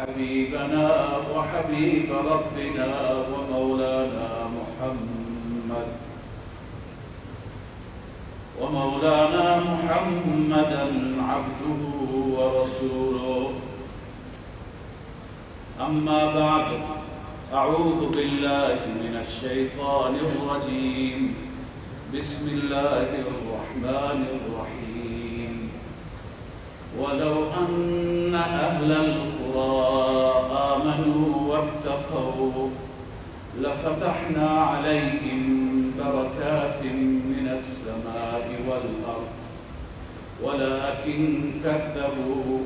حبيبنا وحبيب ربنا ومولانا محمد محمدا عبده ورسوله. أما بعد، أعوذ بالله من الشيطان الرجيم. بسم الله الرحمن الرحيم. ولو أن أهل القرى آمنوا واتقوا لفتحنا عليهم بركات من السماء والأرض، ولكن كذبوا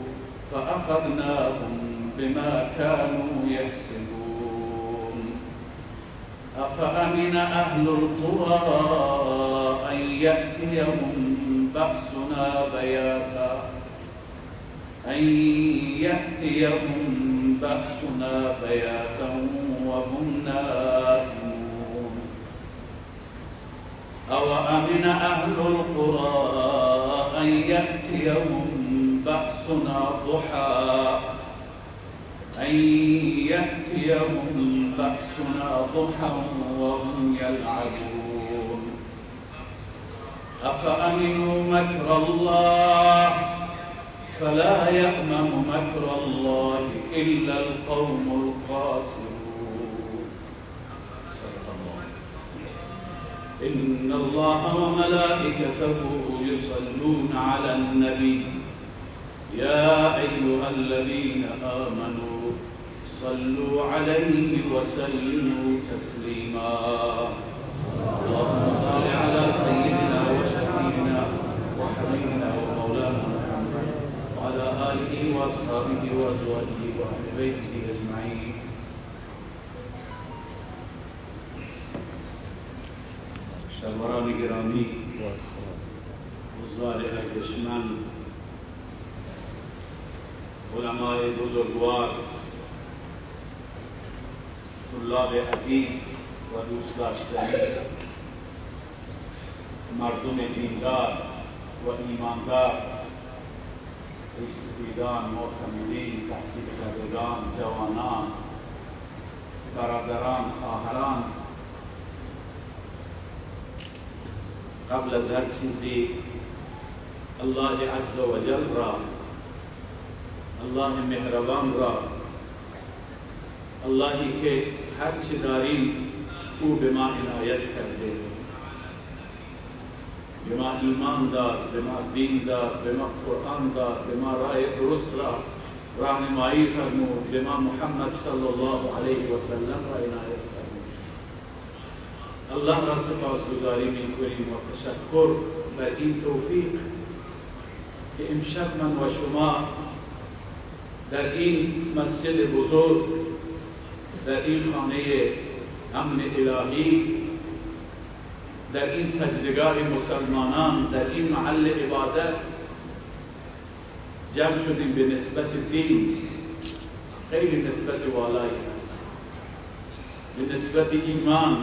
فأخذناهم بما كانوا يكسبون. أفأمن أهل القرى أن يأتيهم بأسنا بياتا وهم نائمون. أوأمن أهل القرى أن يأتيهم بأسنا ضحى وهم يلعبون. أفأمنوا مكر الله فلا يأمن مكر الله إلا القوم الخاسرون. صدق الله. إن الله وملائكته يصلون على النبي يا أيها الذين آمنوا صلوا عليه وسلموا تسليما. اللهم صل على سيدنا وشفيعنا وحبيبنا ومولانا محمد وعلى آله وأصحابه وأزواجه وأهل بيته أجمعين. سروران گرامی، حضار ارزشمند، علمای بزرگوار، طلاب عزیز و دوست داشتنی، مردم دیندار و ایماندار، ریش‌سفیدان، معتمدین، تحصیل کردگان، جوانان، برادران، خواهران، قبل از هر چیزی الله عز وجل را، الله مهربان را، اللهی که هر چی داریم او به ما عنایت کرده، به ما ایمان داد، به ما دین داد، به ما قرآن داد، به ما راه درست را راهنمایی فرمود، به ما محمد صلی الله علیه و سلم را عنایت فرمود. الله را سپاسگزاری می‌کنیم و تشکر بر این توفیق که امشب من و شما در این مسجد بزرگ، در این خانه امن الهی، در این سجدگاه مسلمانان، در این محل عبادت جمع شدیم. به نسبت دین خیلی نسبت والایی است، به نسبت ایمان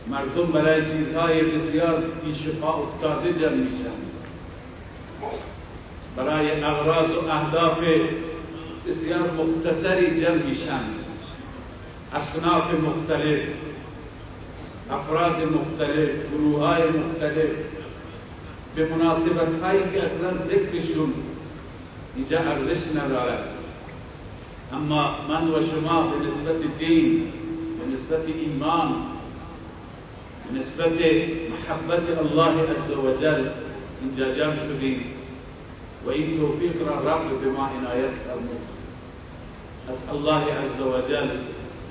مردم برای چیزهای بسیار پیش پا افتاده جمع میشن، برای اغراض و اهداف بسیار مختصری جمع میشن، اصناف مختلف، افراد مختلف، گروه‌های مختلف، به مناسبت‌هایی که اصلا ذکرشون اینجا ارزش ندارد. اما من و شما به نسبت دین، به نسبت ایمان، به نسبت محبت الله عزوجل اینجا جمع شدیم و این توفیق را رب به ما عنایت فرمود. از الله عزوجل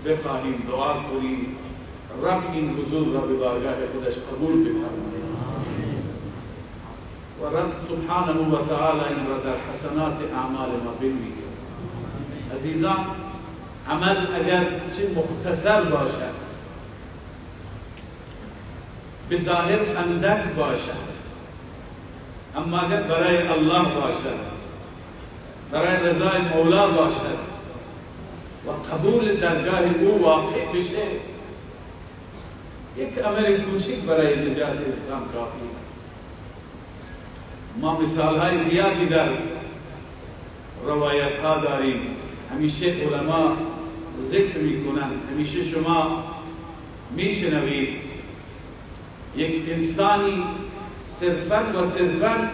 بخواهیم، دعا کنیم رب این حضور را به بارگاه خودش قبول بفرماید و رب سبحانه و تعالی این را در حسنات اعمال ما بنویسد. عزیزان، عمل اگر چه مختصر باشد، به ظاهر اندک باشد، اما اگر برای الله باشد، برای رضای مولا باشد و قبول درگاه او واقع بشه، یک عمل کوچک برای نجات انسان کافی است. ما مثالهای زیادی در روایت ها داریم، همیشه علما ذکر میکنن، همیشه شما میشنوید یک انسانی صرفاً و صرفاً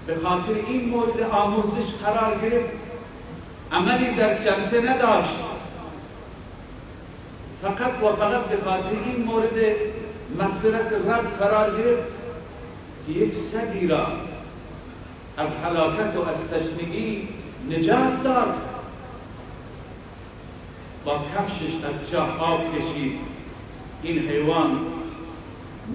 به خاطر این مورد آمرزش قرار گرفت، عملی در چنته نداشت، فقط و فقط به خاطر این مورد مغفرت رب قرار گرفت که یک سگی را از هلاکت و از تشنگی نجات داد، با کفشش از چاه آب کشید، این حیوان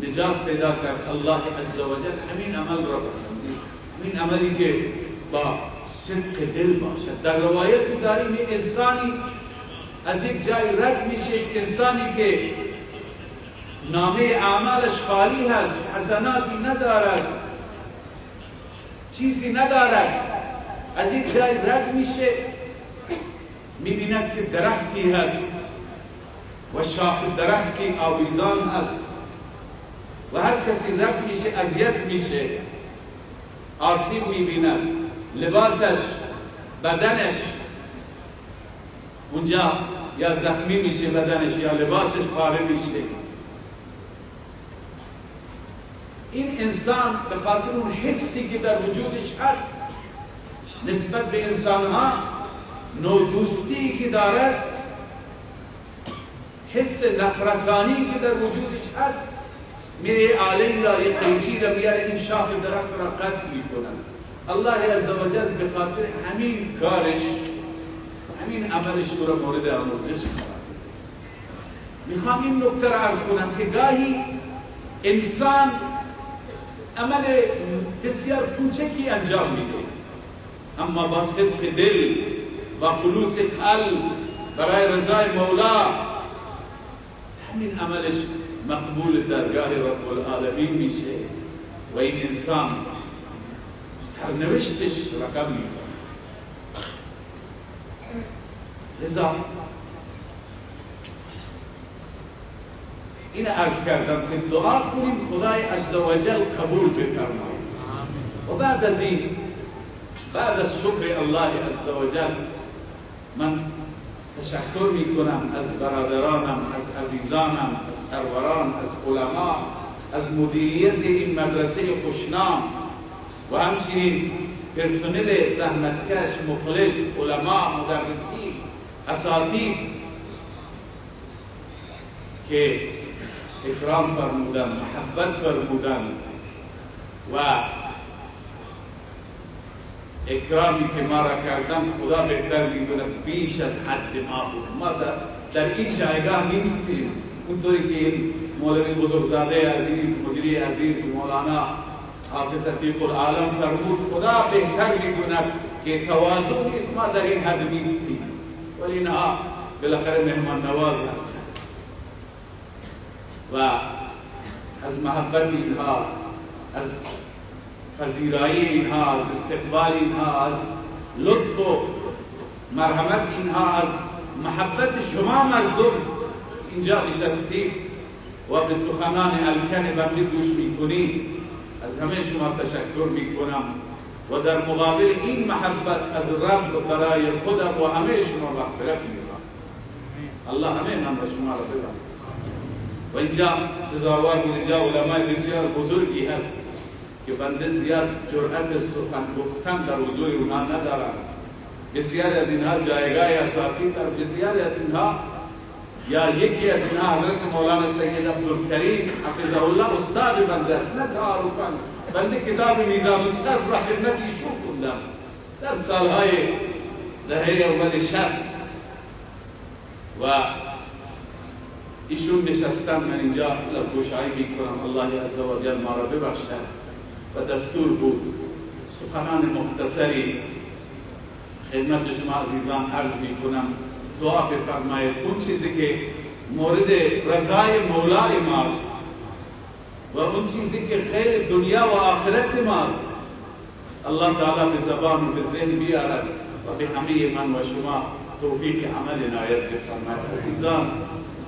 نجات پیدا کرد. الله عزوجل همین عمل را پسندید، همین عملی که با صدق دل باشد. در روایت داریم انسانی از یک جای رد میشه، یک انسانی که نامه اعمالش خالی هست، حسناتی ندارد، چیزی ندارد، از یک جای رد میشه، میبیند که درختی هست و شاخ درختی آویزان هست و هر کسی رد میشه اذیت میشه، آسیب میبیند، لباسش، بدنش اونجا یا زخمی میشه بدنش یا لباسش پاره میشه. این انسان به خاطر اون حسی که در وجودش هست نسبت به انسانها، نودوستی که دارد، حس نفرسانی که در وجودش هست، میره آله را، یک قیچی را میاره، این شاخ درخت را قطع میکنه. الله عزوجل به خاطر همین کارش، همین عملش او را مورد آمرزش قرار میده. میخوام این نکته را عرض کنم که گاهی انسان عمل بسیار کوچکی انجام میده، اما با صدق دل، با خلوص قلب، برای رضای مولا، همین عملش مقبول درگاه رب العالمین میشه و این انسان سرنوشتش رقم میکنه. لذا این عرض کردم که دعا کنیم خدای عزوجل قبول بفرماید. و بعد از این، بعد از شکر الله عزوجل، من تشکر میکنم از برادرانم، از عزیزانم، از سروران، از علما، از مدیریت این مدرسه خوشنام و همچنین پرسنل زحمتکش، مخلص، علما، مدرسین، اساتید که اکرام فرمودند، محبت فرمودند و اکرامی که ما را کردن خدا بهتر میدونه، بیش از حد ما بود. ما در این جایگاه نیستیم اونطوری که این مولوی بزرگزاده عزیز، مجری عزیز، مولانا حافظ عتیق العالم فرمود خدا بهتر میدوند که تواضع نیست، ما در این حد نیستیم، ولی اینها بالاخره مهمان نواز هستند و از محبت اینها، از پذیرایی اینها، از استقبال اینها، از لطف و مرحمت اینها، از محبت شما مردم اینجا نشستید و به سخنان الکن بنده گوش میکنید، از همه شما تشکر میکنم و در مقابل این محبت از رب برای خودم و همه شما مغفرت میخوام. الله همه من و شما را ببخشد. و اینجا سزاوار بود، اینجا علمای بسیار بزرگی هست که بنده زیاد جرأت سخن گفتن در حضور اونها ندارم. بسیاری از اینها جایگاه اساتید در بسیاری از اینها، یا یکی از اینها حضرت مولانا سید عبدالکریم حفظه الله استاد بنده است، نه تعارفاً، بنده کتاب میزان الصرف را خدمت ایشون خوندم در سالهای دهه اول 60 و ایشون نشستن، من اینجا لبگشایی میکنم. الله عزوجل ما را ببخشد و دستور بود سخنان مختصری خدمت شما عزیزان عرض میکنم. دعا بفرمایید اون چیزی که مورد رضای مولای ماست و اون چیزی که خیر دنیا و آخرت ماست، الله تعالی به زبان و به ذهن بیارد و به همه من و شما توفیق عمل عنایت بفرماید. عزیزان،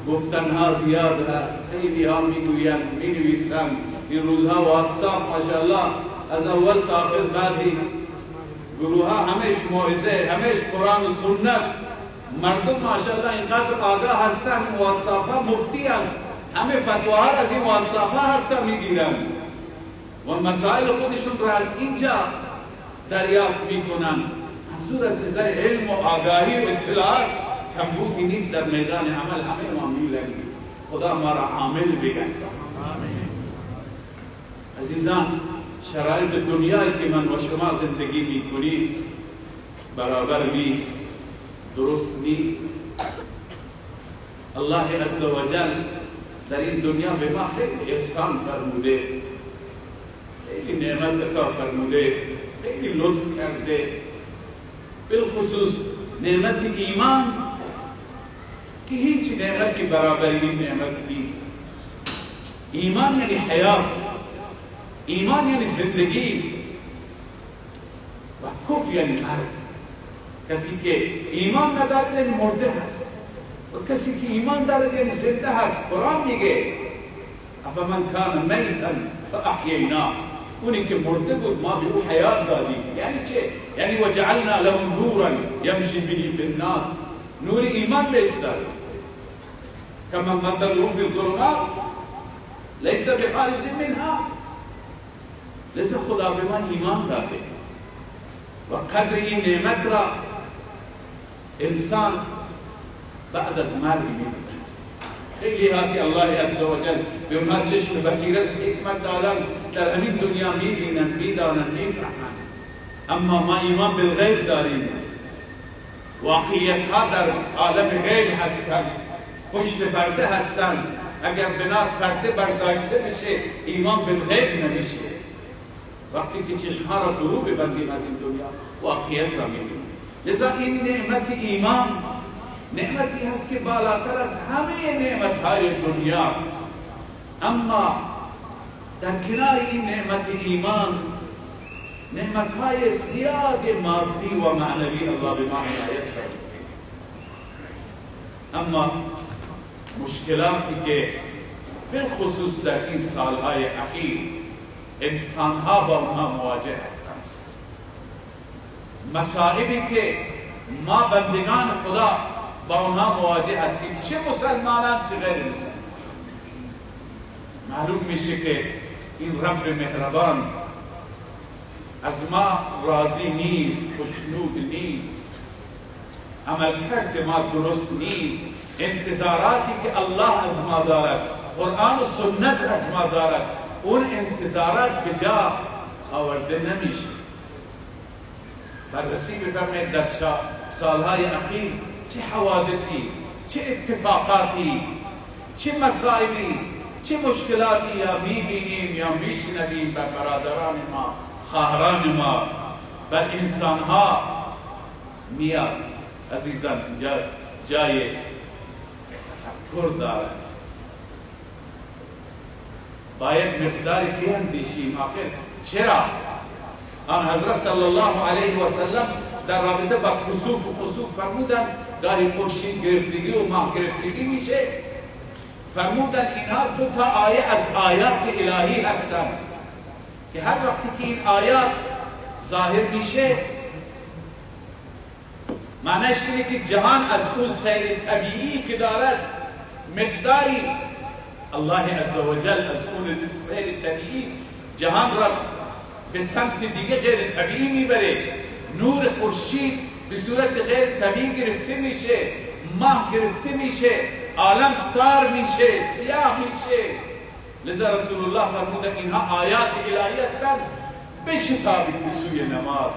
گفتنها زیاد هست، خیلی ها میگویند، مینویسند، این روزها واتساپ ماشاءالله از اول تا آخر بعضی گروه ها همش موعظه، همش قرآن و سنت. مردم ماشاءالله اینقدر آگاه هستن، واتساپ ها مفتی هستند، همه فتواها از این واتساپ ها حتی میگیرند و مسائل خودشون را از اینجا دریافت میکنند. منظور از نظر علم و آگاهی و اطلاعات کمبودی نیست. در میدان عمل همه ما میلنگیم. خدا ما را عامل بگردان. عزیزان، شرایط دنیایی که من و شما زندگی میکنیم برابر نیست، درست نیست. الله عزوجل در این دنیا به ما خیلی احسان فرموده، خیلی نعمت عطا فرموده، خیلی لطف کرده، بالخصوص نعمت ایمان که هیچ نعمتی برابر این نعمت نیست. ایمان یعنی حیات، ایمان یعنی زندگی و کفر یعنی مرگ. کسی که ایمان ندارد یعنی مرده هست و کسی که ایمان دارد یعنی زنده هست. قرآن میگه افمن کان میتا فاحییناه، اونی که مرده بود ما به او حیات دادیم. یعنی چه؟ یعنی وجعلنا له نورا یمشی به فی الناس، نور ایمان بهش داد. کما مثله فی الظلمات لیس بخارج منها. لذا خدا به ما ایمان داده و قدر این نعمت را انسان بعد از مرگ می‌داند. خیلی ها که الله عزوجل به اونها چشم بصیرت حکمت دادن، در همین دنیا می‌بینند، می‌دانند، می‌فهمند. اما ما ایمان بالغیب داریم، واقعیت ها در عالم غیب هستند، پشت پرده هستند. اگر به ناس پرده برداشته بشه ایمان بالغیب نمیشه. وقتی که چشمها را فرو ببندیم از این دنیا، واقعیت را می‌بینیم. لذا این نعمت ایمان نعمتی هست که بالاتر از همه نعمت‌های دنیاست. اما در کنار این نعمت ایمان، نعمت‌های زیاد مادی و معنوی الله به ما عنایت فرموده. اما مشکلاتی که بالخصوص در این سالهای اخیر انسان‌ها با اونها مواجه هستند، مصائبی که ما بندگان خدا با اونها مواجه هستیم، چه مسلمانان چه غیر مسلمان، معلوم میشه که این رب مهربان از ما راضی نیست، خوشنود نیست، عملکرد ما درست نیست، انتظاراتی که الله از ما دارد، قرآن و سنت از ما دارد، اون انتظارات به جا آورده نمیشه. بررسی بفرمایید در سالهای اخیر چه حوادثی، چه اتفاقاتی، چه مصائبی، چه مشکلاتی یا میبینیم یا میشنویم بر برادران ما، خواهران ما، بر انسانها میاد. عزیزان، اینجا جای تفکر دارد. باید مقدار بیاندیشیم. آخر چرا آن حضرت صلی الله علیه و سلم در رابطه با کسوف و خسوف فرمودن گاهی خورشید گرفتگی و ماه گرفتگی میشه، فرمودن اینها دو تا آیه از آیات الهی هستند که هر وقتی که این آیات ظاهر میشه معنیش اینه که جهان از اون سیر طبیعی که دارد مقداری الله عزوجل از اون سیر طبیعی جهان را به سمت دیگه غیر طبیعی میبره. نور خورشید به صورت غیر طبیعی گرفته میشه، ماه گرفته میشه، عالم تار میشه، سیاه میشه. لذا رسول الله فرمودن اینها آیات الهی هستند، بشتابید به سوی نماز،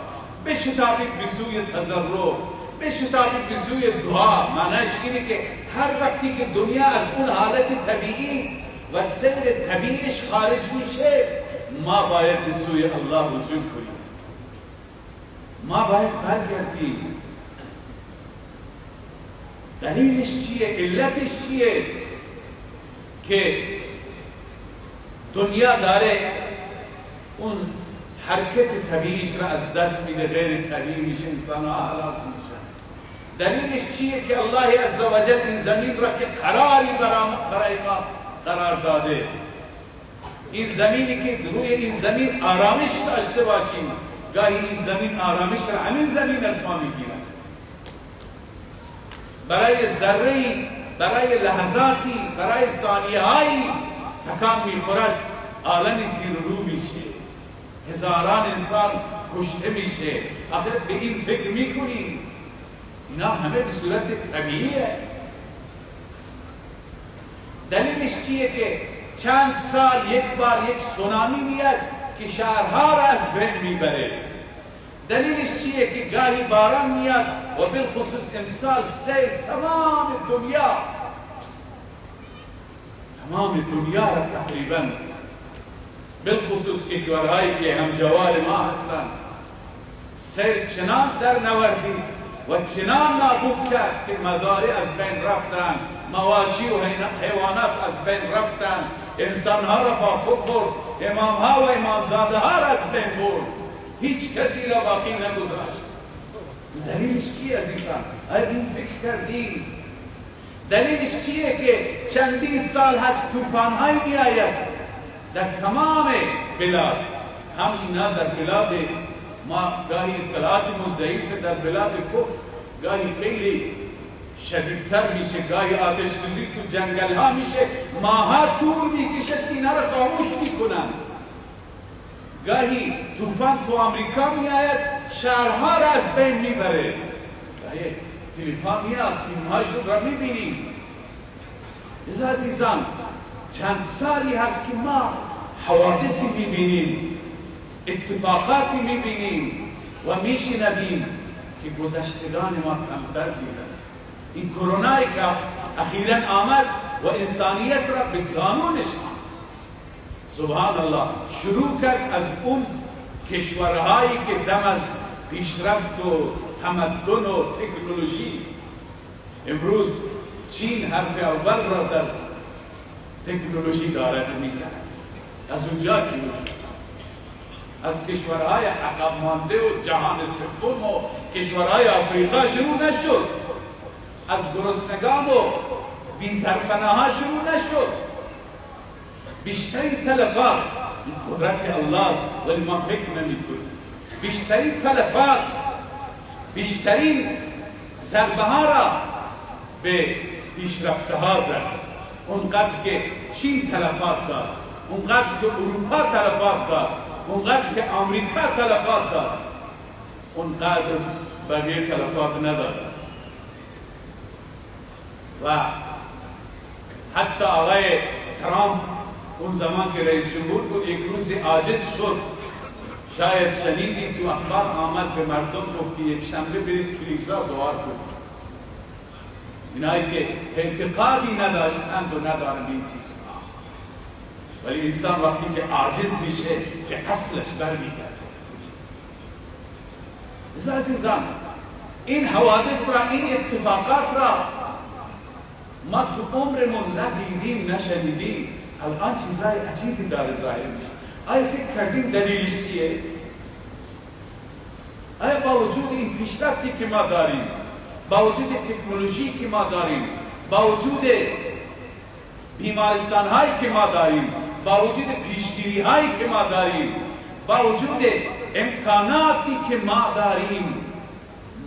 بشتابید به سوی تضرع، بشتابید به سوی دعا. معنیش اینه که هر وقتی که دنیا از اون حالت طبیعی و سیر طبیعیش خارج میشه، ما باید به سوی الله رجوع کنیم، ما باید برگردیم. دلیلش چیه؟ علتش چیه که دنیا داره اون حرکت طبیعیش را از دست میده، غیر طبیعی میشه، انسان ها هلاک میشن؟ دلیلش چیه که الله عزوجل این زمین را که قراری برای ما قرار داده، این زمینی که روی این زمین آرامش داشته باشیم، گاهی این زمین آرامش را همین زمین از ما میگیرد. برای ذره‌ای، برای لحظاتی، برای ثانیه‌هایی تکان میخورد، عالم زیر رو میشه، هزاران انسان کشته میشه. آخر به این فکر میکنیم؟ اینا همه به صورت طبیعیه. دلیلش چیه که چند سال یک بار یک سونامی میاد که شهرها را از بین میبره؟ دلیلش چیه که گاهی باران میاد و بالخصوص امسال سیل تمام دنیا، تمام دنیا را تقریبا، بالخصوص کشورهایی که همجوار ما هستند، سیل چنان در نوردید و چنان نابود کرد که مزارع از بین رفتن، مواشی و حیوانات از بین رفتن، انسانها را با خود برد، امامها و امامزاده ها را از بین برد، هیچ کسی را باقی نگذاشت. دلیلش چیه عزیزان؟ آیا این فکر کردیم؟ دلیلش چیه که چندین سال هست طوفان‌هایی میآید در تمام بلاد، هم اینا در بلاد ما گاهی اطلاعاتمون ضعیفه، در بلاد کفر گاهی خیلی شدیدتر میشه، گاهی آتش سوزی تو جنگل ها میشه، ماها طول میکشد که اینا را خاموش میکنند. گاهی طوفان تو آمریکا میآید، شهرها را از بین میبره. گاهی کلیپ‌ها میاد، فیلمهاشون را میبینیم. عزیزان، چند سالی هست که ما حوادثی میبینیم، اتفاقاتی میبینیم و میشنویم که گذشتگان ما کمتر دیدند. این کرونایی که اخیراً آمد و انسانیت را به زانو نشاند، سبحان الله، شروع کرد از اون کشورهایی که دم از پیشرفت و تمدن و تکنولوژی. امروز چین حرف اول را در تکنولوژی دارد میزند، از اونجا شروع شد، از کشورهای عقب مانده و جهان سوم و کشورهای آفریقا شروع نشد، از گرسنگان و بی سرپناها شروع نشد. بیشترین تلفات، این قدرت الله است ولی ما فکر نمی‌کنیم، بیشترین تلفات، بیشترین ضربه ها را به پیشرفته ها زد. اونقدر که چین تلفات داد، اونقدر که اروپا تلفات داد، اونقدر که آمریکا تلفات داد، اونقدر بقیه تلفات ندادند. و حتی آقای ترامپ اون زمان که رئیس جمهور بود، یک روز عاجز شد، شاید شنیدید تو اخبار آمد، به مردم گفت که یک شنبه برید کلیسا دعا کنید. اینایی که اعتقادی نداشتند و ندارند این چیزها، ولی انسان وقتی که عاجز میشه به اصلش برمیگرده. عزیزان، این حوادث را، این اتفاقات را ما تو عمرمون ندیدیم، نشنیدیم. الان چیزای عجیبی داره ظاهر میشه. آیا فکر کردیم دلیلش چیه؟ آیا با وجود این پیشرفتی که ما داریم، با وجود تکنولوژی که ما داریم، با وجود بیمارستان هایی که ما داریم، با وجود پیشگیری هایی که ما داریم، با وجود امکاناتی که ما داریم،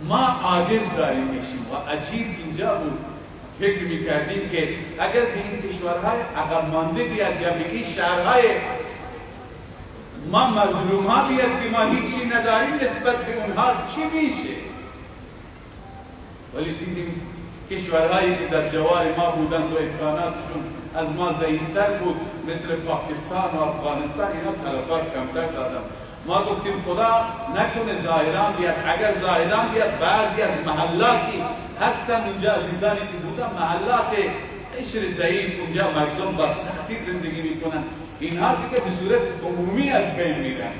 ما عاجز داریم میشیم؟ و عجیب اینجا بود، فکر میکردیم که اگر به این کشورهای عقب مانده بیاد یا به این شهرهای ما مظلوم ها بیاد که ما هیچی نداریم، نسبت به اونها چی میشه؟ ولی دیدیم کشورهایی که در جوار ما بودند و امکاناتشون از ما ضعیفتر بود، مثل پاکستان و افغانستان، اینا تلفات کمتر دادن. ما گفتیم خدا نکنه زاهدان بیاد. اگر زاهدان بیاد، بعضی از محلاتی هستن اونجا، عزیزانی که بودن، محلات قشر ضعیف، اونجا مردم با سختی زندگی میکنن، اینها دیگه به صورت عمومی از بین میرن.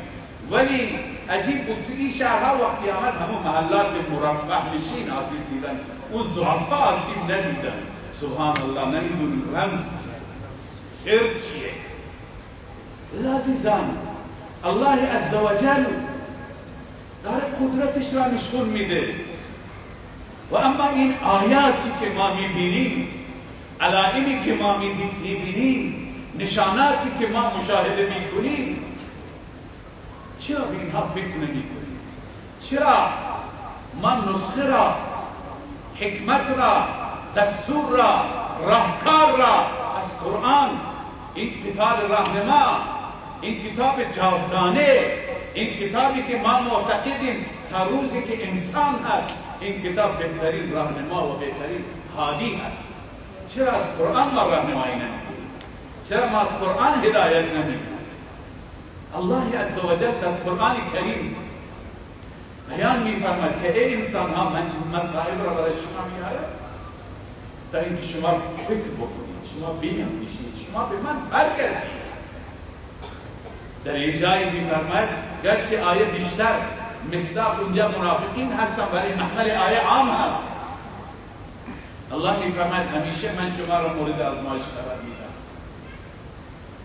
ولی عجیب بود تو این شهرها وقتی آمد، همون محلات مرفه نشین آسیب دیدن، اون ضعفا آسیب ندیدن. سبحان الله، نمیدونیم رمز چیه، سر چیه. عزیزان، الله عزوجل داره قدرتش را نشون میده. و اما این آیاتی که ما میبینیم، علائمی که ما میبینیم، نشاناتی که ما مشاهده میکنیم، چرا به اینها فکر نمیکنیم؟ چرا ما نسخه را، حکمت را، دستور را، راهکار را از قرآن، این کتاب راهنما، این کتاب جاودانه، این کتابی که ما معتقدیم تا روزی که انسان هست این کتاب بهترین راهنما و بهترین هادی است، چرا از قرآن ما راهنمایی نمیگیریم؟ چرا ما از قرآن هدایت نمیگیریم؟ الله عزوجل در قرآن کریم بیان میفرماید که ای انسان ها، من مسائل را برای شما میارم تا اینکه شما فکر بکنید، شما بیاندیشید، شما به من برگردید. در این جایی میفرماید، گرچه آیه بیشتر مصداق اونجا منافقین هستن، ولی محمل آیه عام هست. الله میفرماید همیشه من شما را مورد آزمایش قرار میدم.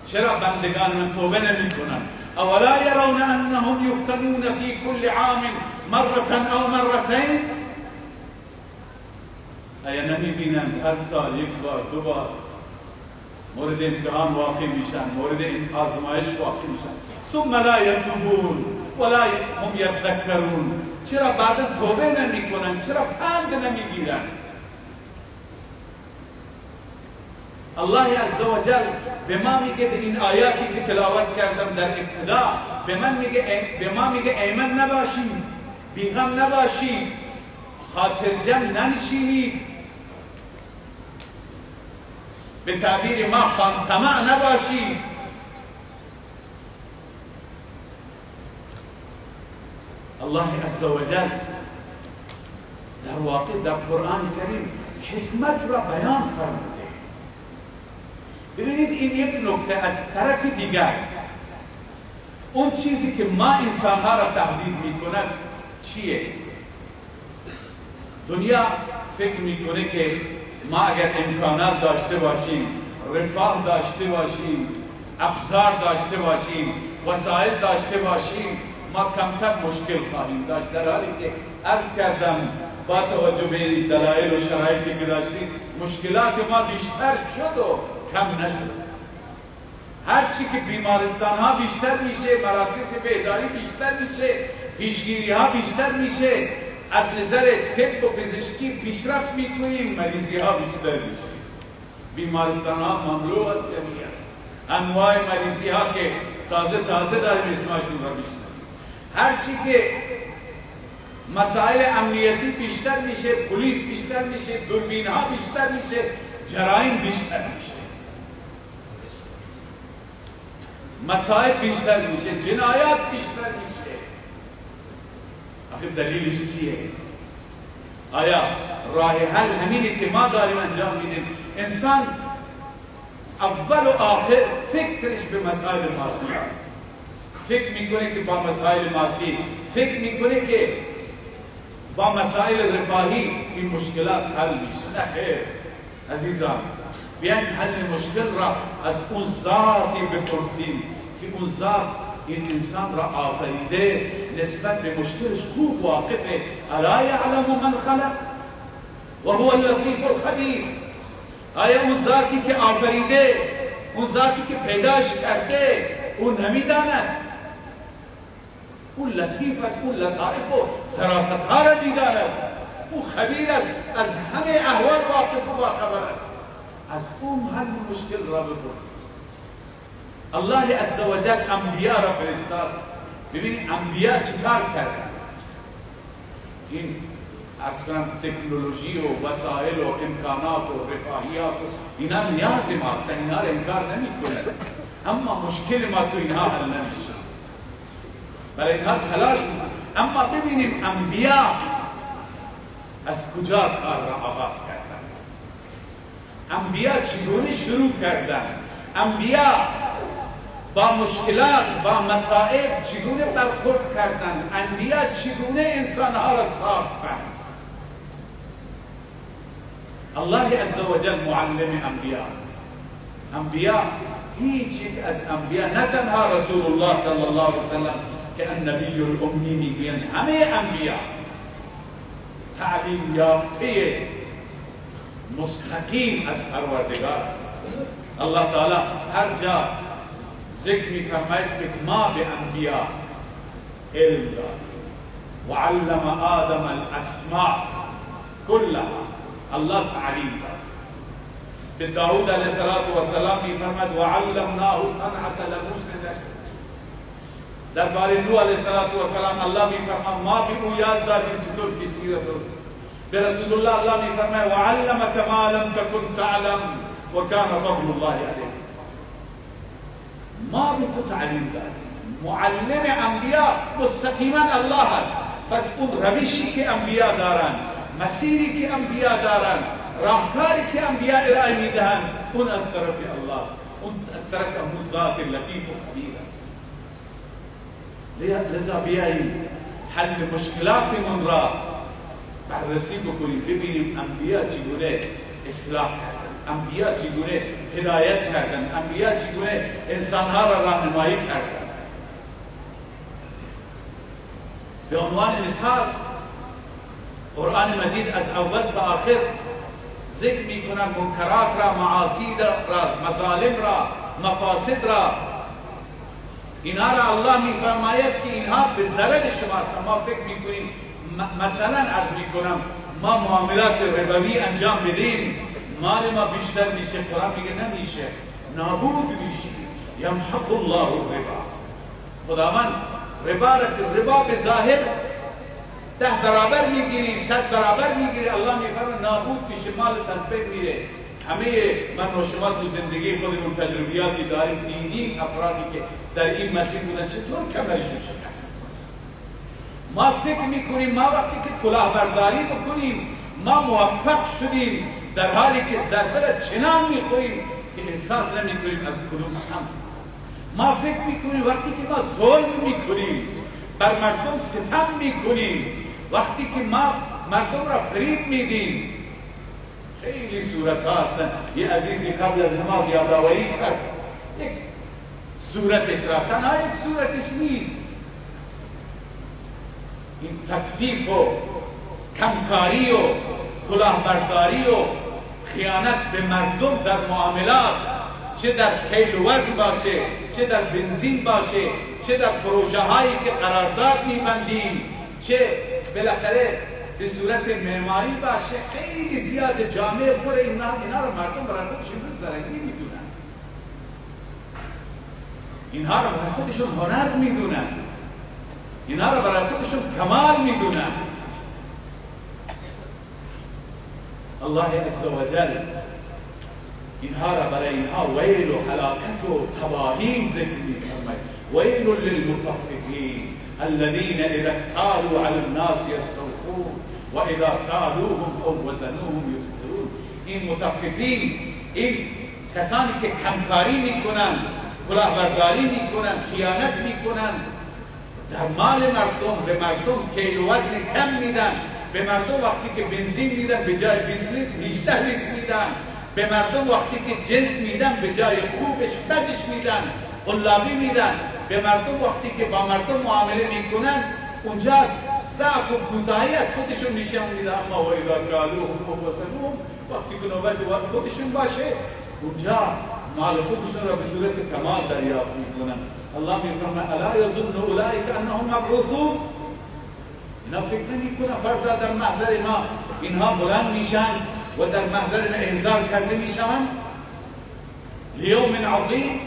چرا بندگان من توبه نمیکنن؟ اولا یرون انهم یفتنون فی کل عام مره او مرتین؟ آیا نمیبینند هر سال یک بار دو بار مورد امتحان واقع میشن، مورد آزمایش واقع میشن؟ ثم لا یتوبون ولا هم یذکرون. چرا بعدا توبه نمیکنن؟ چرا پند نمیگیرن؟ الله عزوجل به ما میگه در این آیاتی که تلاوت کردم در ابتدا، به من میگه، به ما میگه ایمن نباشید، بیغم نباشید، خاطر جمع ننشینید، به تعبیر ما خام طمع نباشید. الله عزوجل در واقع در قرآن کریم حکمت را بیان فرموده. ببینید این یک نکته. از طرف دیگر اون چیزی که ما انسانها را تهدید میکند چیه؟ دنیا فکر میکنه که ما اگر امکانات داشته باشیم، رفاه داشته باشیم، ابزار داشته باشیم، وسایل داشته باشیم، ما کمتر مشکل خواهیم داشت. در حالی که عرض کردم با توجه به دلایل و شرایطی که داشتیم مشکلات ما بیشتر شد و کم نشد. هرچی که بیمارستان ها بیشتر میشه، مراکز بهداری بیشتر میشه، پیشگیری ها بیشتر میشه، از نظر طب و پزشکی پیشرفت میکنیم، مریضی ها بیشتر میشه، بیمارستان ها مملو از جمعیت، انواع مریضی ها که تازه تازه داریم اسمشون را میشنویم. هرچی که مسائل امنیتی بیشتر میشه، پلیس بیشتر میشه، دوربین ها بیشتر میشه، جرایم بیشتر میشه، مسائل بیشتر میشه، جنایات بیشتر میشه. آخه دلیلش چیه؟ آیا راه حل همینه که ما داریم انجام میدیم؟ انسان اول و آخر فکرش به مسائل مادی است. فکر میکنه که با مسائل مادی، فکر میکنه که با مسائل رفاهی این مشکلات حل میشه. نه خیر عزیزان، بیاین حل مشکل را از اون ذاتی بپرسیم که اون ذات این انسان را آفریده، نسبت به مشکلش خوب واقفه. الا یعلم من خلق و هو اللطیف الخبیر. آیا اون ذاتی که آفریده، اون ذاتی که پیداش کرده، اون نمیداند؟ اون لطیف است، اون لطائف و ظرافتها را میداند، او خبیر است، از همه احوال واقف و باخبر است. از اون حل مشکل را بپرسید. الله عزوجل انبیا را فرستاد. ببینید انبیا چیکار کردند؟ این اصلا تکنولوژی و وسایل و امکانات و رفاهیات و اینا نیاز ماست، اینا را انکار نمی‌کنه، اما مشکل ما تو اینها حل نمیشه، برای اینها تلاش می‌کنیم. اما ببینیم انبیا از کجا کار را آغاز کردند، انبیا چگونه شروع کردند، انبیا با مشکلات، با مصائب چگونه برخورد کردند، انبیا چگونه انسانها را ساختند. الله عزوجل معلم انبیا است. انبیا، هیچ یک از انبیا، نه تنها رسول الله صلی الله علیه وسلم که النبی الامی میگویند، همه انبیا تعلیم یافته مستقیم از پروردگار است. الله تعالی هر جا ذکر می‌فرماید که ما به انبیا علم دادیم، و علم آدم الاسماء كلها، الله تعلیم داد. به داود علیه السلام میفرماد و علمناه صنعة لبوس لكم. درباره نوح علیه السلام الله میفرماد ما به او یاد دادیم چطور کشتی را درست. به رسول الله الله میفرماید و علمک ما لم تکن تعلم و کان فضل الله علیک. ما به تو تعلیم دادیم. معلم انبیا مستقیما الله است. پس اون روشی که انبیا دارند، مسیری که انبیا دارند، راهکاری که انبیا ارائه میدهند، اون از طرف الله، اون از طرف اون ذات لطیف و خبیر است. لذا بیاییم حل مشکلاتمون را بررسی بکنیم، ببینیم انبیا چگونه اصلاح کردند، انبیا چگونه هدایت کردند، انبیا چگونه انسانها را راهنمایی کردند. به عنوان مثال قرآن مجید از اول تا آخر ذکر می‌کند منکرات را، معاصی را، مظالم را، مفاسد را. اینها را الله می‌فرماید که اینها به ضرر شماست. ما فکر می‌کنیم مثلا عرض می‌کنم ما معاملات ربوی انجام بدیم مال ما بیشتر میشه. قرآن میگه نمیشه، نابود میشه. یمحق الله الربا. خداوند ربا را، ربا به ظاهر 10 برابر میگیری، 100 برابر میگیری، الله میفرماید نابود میشه، مال از بین میره. همه من و شما تو زندگی خودمون تجربیاتی داریم، دیدیم افرادی که در این مسیر بودن چطور کمرشون شکست. ما فکر میکنیم ما وقتی که کلاهبرداری بکنیم ما موفق شدیم، در حالی که ضربه را چنان میخوریم که احساس نمیکنیم از کدوم سمت. ما فکر میکنیم وقتی که ما ظلم میکنیم، بر مردم ستم میکنیم، وقتی که ما مردم را فریب میدیم، خیلی صورت ها هستن. یه عزیزی قبل از نماز یادآوری کرد یک صورتش را، تنها یک صورتش نیست، این تکفیف و کمکاری و کلاهبرداری و خیانت به مردم در معاملات، چه در کیل و وزن باشه، چه در بنزین باشه، چه در پروژه هایی که قرارداد میبندیم، چه بالاخره به صورت معماری باشه، خیلی زیاد جامعه پر اینا رو مردم برای خودشون زرنگی میدونند، اینها رو برای خودشون هنر میدونند، اینها رو برای خودشون کمال میدونند. الله عز وجل اینها را برای اینها ویل و هلاکت و تباهی ذکر می‌فرماید. ویل للمطففین الذين اذا اكتالوا على الناس يستوفون واذا كالوهم او وزنوهم يخسرون. این مطففین، این کسانی که کمکاری میکنند، کلاهبرداری میکنند، خیانت میکنند در مال مردم، به مردم کیل و وزن کم میدن، به مردم وقتی که بنزین میدن به جای 20 لیتر 18 لیتر میدن، به مردم وقتی که جنس میدن به جای خوبش بدش میدن، قلابی میدن، به مردم وقتی که با مردم معامله میکنن اونجا ضعف و کوتاهی از خودشون نشان میدن. اما و اذا کالوهم او وزنوهم، وقتی که نوبت خودشون باشه اونجا مال خودشون را به صورت کمال دریافت میکنن. الله میفرماید الا یظن اولئک انهم مبعوثون. اینا فکر نمیکنن فردا در محضر ما اینها بلند میشن و در محضر ما احضار کرده میشن. لیوم عظیم،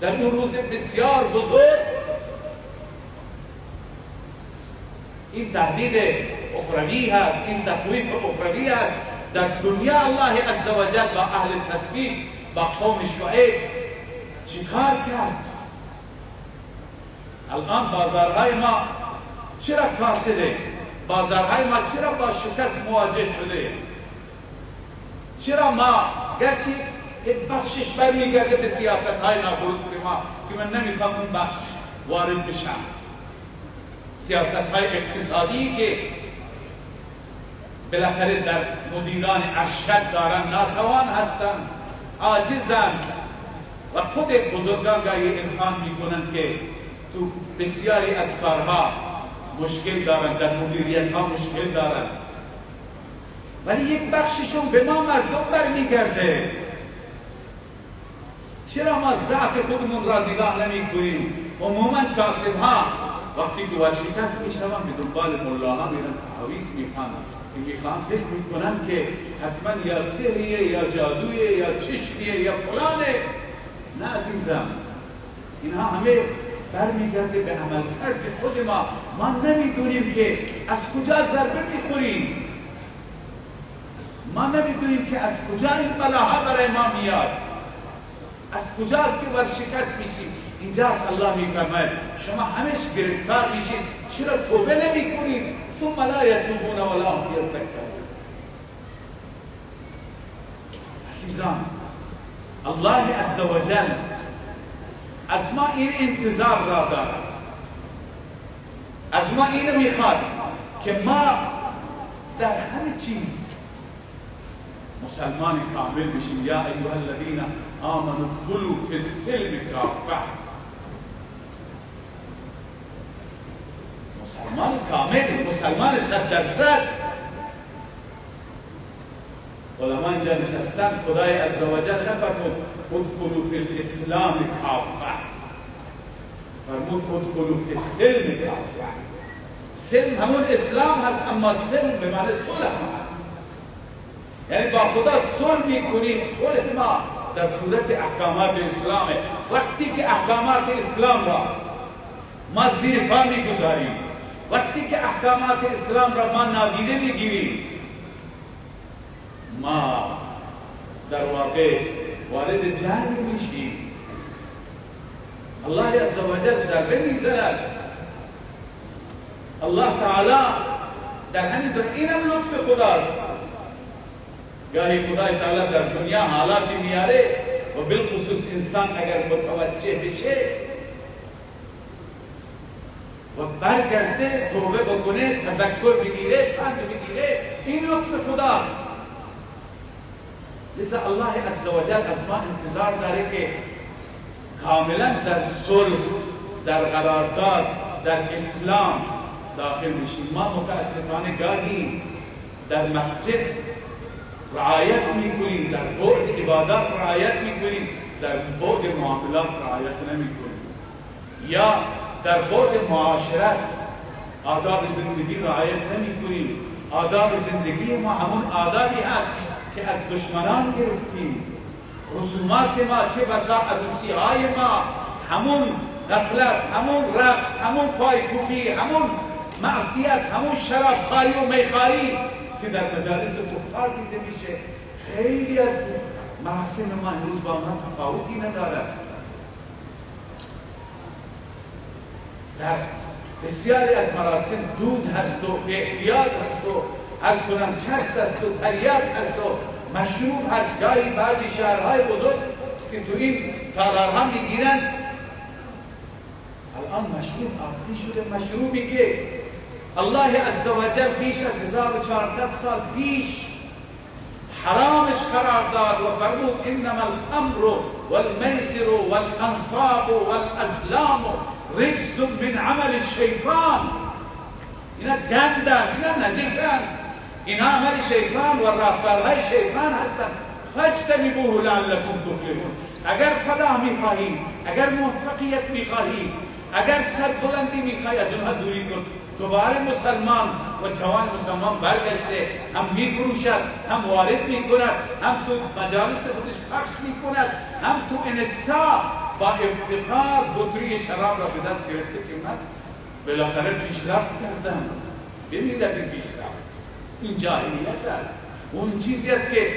در اون روز بسیار بزرگ. این تهدید اخروی هست، این تخویف اخروی هست. در دنیا الله عزوجل با اهل تطبیق، با قوم شعیب چیکار کرد؟ الان بازارهای ما چرا کاسده؟ بازارهای ما چرا با شکست مواجه شده؟ چرا ما گرچه یک بخشش برمیگرده به سیاست‌های نادرست ما که من نمیخوام اون بخش وارد بشم، سیاست‌های اقتصادی که بالاخره در مدیران ارشد دارن ناتوان هستند، عاجزند و خود بزرگان گاهی اذعان میکنند که تو بسیاری از کارها مشکل دارند، در مدیریت ها مشکل دارند، ولی یک بخششون به ما مردم برمیگرده. چرا ما ضعف خودمون را نگاه نمی کنیم؟ عموما کاسب ها وقتی که ورشکست میشوند به دنبال ملاها میرن، تعویذ میخوان، میخوان فکر میکنن که حتما یا سحریه یا جادویه یا چشمیه یا فلانه. نه عزیزم، اینها همه برمیگرده به عملکرد خود ما. ما نمیدونیم که از کجا ضربه میخوریم، ما نمیدونیم که از کجا این بلاها برای ما میاد، از کجاست که ورشکست میشیم. اینجاست الله میفرماید شما همش گرفتار میشید، چرا توبه نمیکنید؟ ثم لا یتوبون ولا هم یذکرون. عزیزان، الله عزوجل از ما این انتظار را دارد، از ما اینو میخواد که ما در همه چیز مسلمان کامل بشیم. یا ایها الذین آمنوا ادخلوا فی السلم کافه. مسلمان کامل، مسلمان 100%. علما اینجا نشستن، خدای عزوجل نفرمود ادخلوا فی الاسلام کافه، فرمود ادخلوا فی السلم کافه. سلم همون اسلام هست، اما سلم به معنی صلح هست، یعنی با خدا صلح میکنیم. صلح ما در صورت احکامات اسلامه. وقتی که احکامات اسلام را ما زیر پا میگذاریم، وقتی که احکامات اسلام را ما نادیده میگیریم، ما در واقع وارد جنگ میشیم. الله عزوجل ضربه میزند. الله تعالی در همین دنیا، اینم لطف خداست، گاهی خدای تعالی در دنیا حالاتی میاره و بالخصوص انسان اگر متوجه بشه و برگرده، توبه بکنه، تذکر بگیره، پند بگیره، این لطف خداست. لذا الله عزوجل از ما انتظار داره که کاملا در صلح، در قرارداد، در اسلام داخل بشیم. ما متاسفانه گاهی در مسجد رعایت میکنیم، در بعد عبادات رعایت میکنیم، در بعد معاملات رعایت نمیکنیم، یا در بعد معاشرت آداب زندگی رعایت نمیکنیم. آداب زندگی ما همون آدابی هست که از دشمنان گرفتیم. رسومات ما، چه بسا عروسی های ما، همون غفلت، همون رقص، همون پایکوبی، همون معصیت، همون شرابخواری و میخواری که در مجالس کفار دیده میشه. خیلی از مراسم ما امروز با آنها تفاوتی ندارد. در بسیاری از مراسم دود هست و اعتیاد هست و از کنم چرس هست و تریاک هست و مشروب هست. گاهی بعضی شهرهای بزرگ که تو این تالارها میگیرند، الان مشروب عادی شده. مشروبی که الله عزوجل بیش از 1400 سال پیش حرامش قرار داد و فرمود انما الخمر والمیسر والانصاب والازلام رجس من عمل الشیطان. اینا گندن، اینا نجسن، اینا عمل شیطان و راهکارهای شیطان هستند. فاجتنبوه لعلکم تفلحون. اگر فلاح میخواهید، اگر موفقیت میخواهید، اگر سربلندی میخواهی، از اونها دوری کن. دوباره مسلمان و جوان مسلمان برگشته، هم میفروشد، هم وارد میکند، هم تو مجالس خودش پخش میکند، هم تو اینستا با افتخار بطری شراب را به دست گرفته که من بالاخره پیشرفت کردم. بمیرد این پیشرفت، این جاهلیت است. اون چیزی است که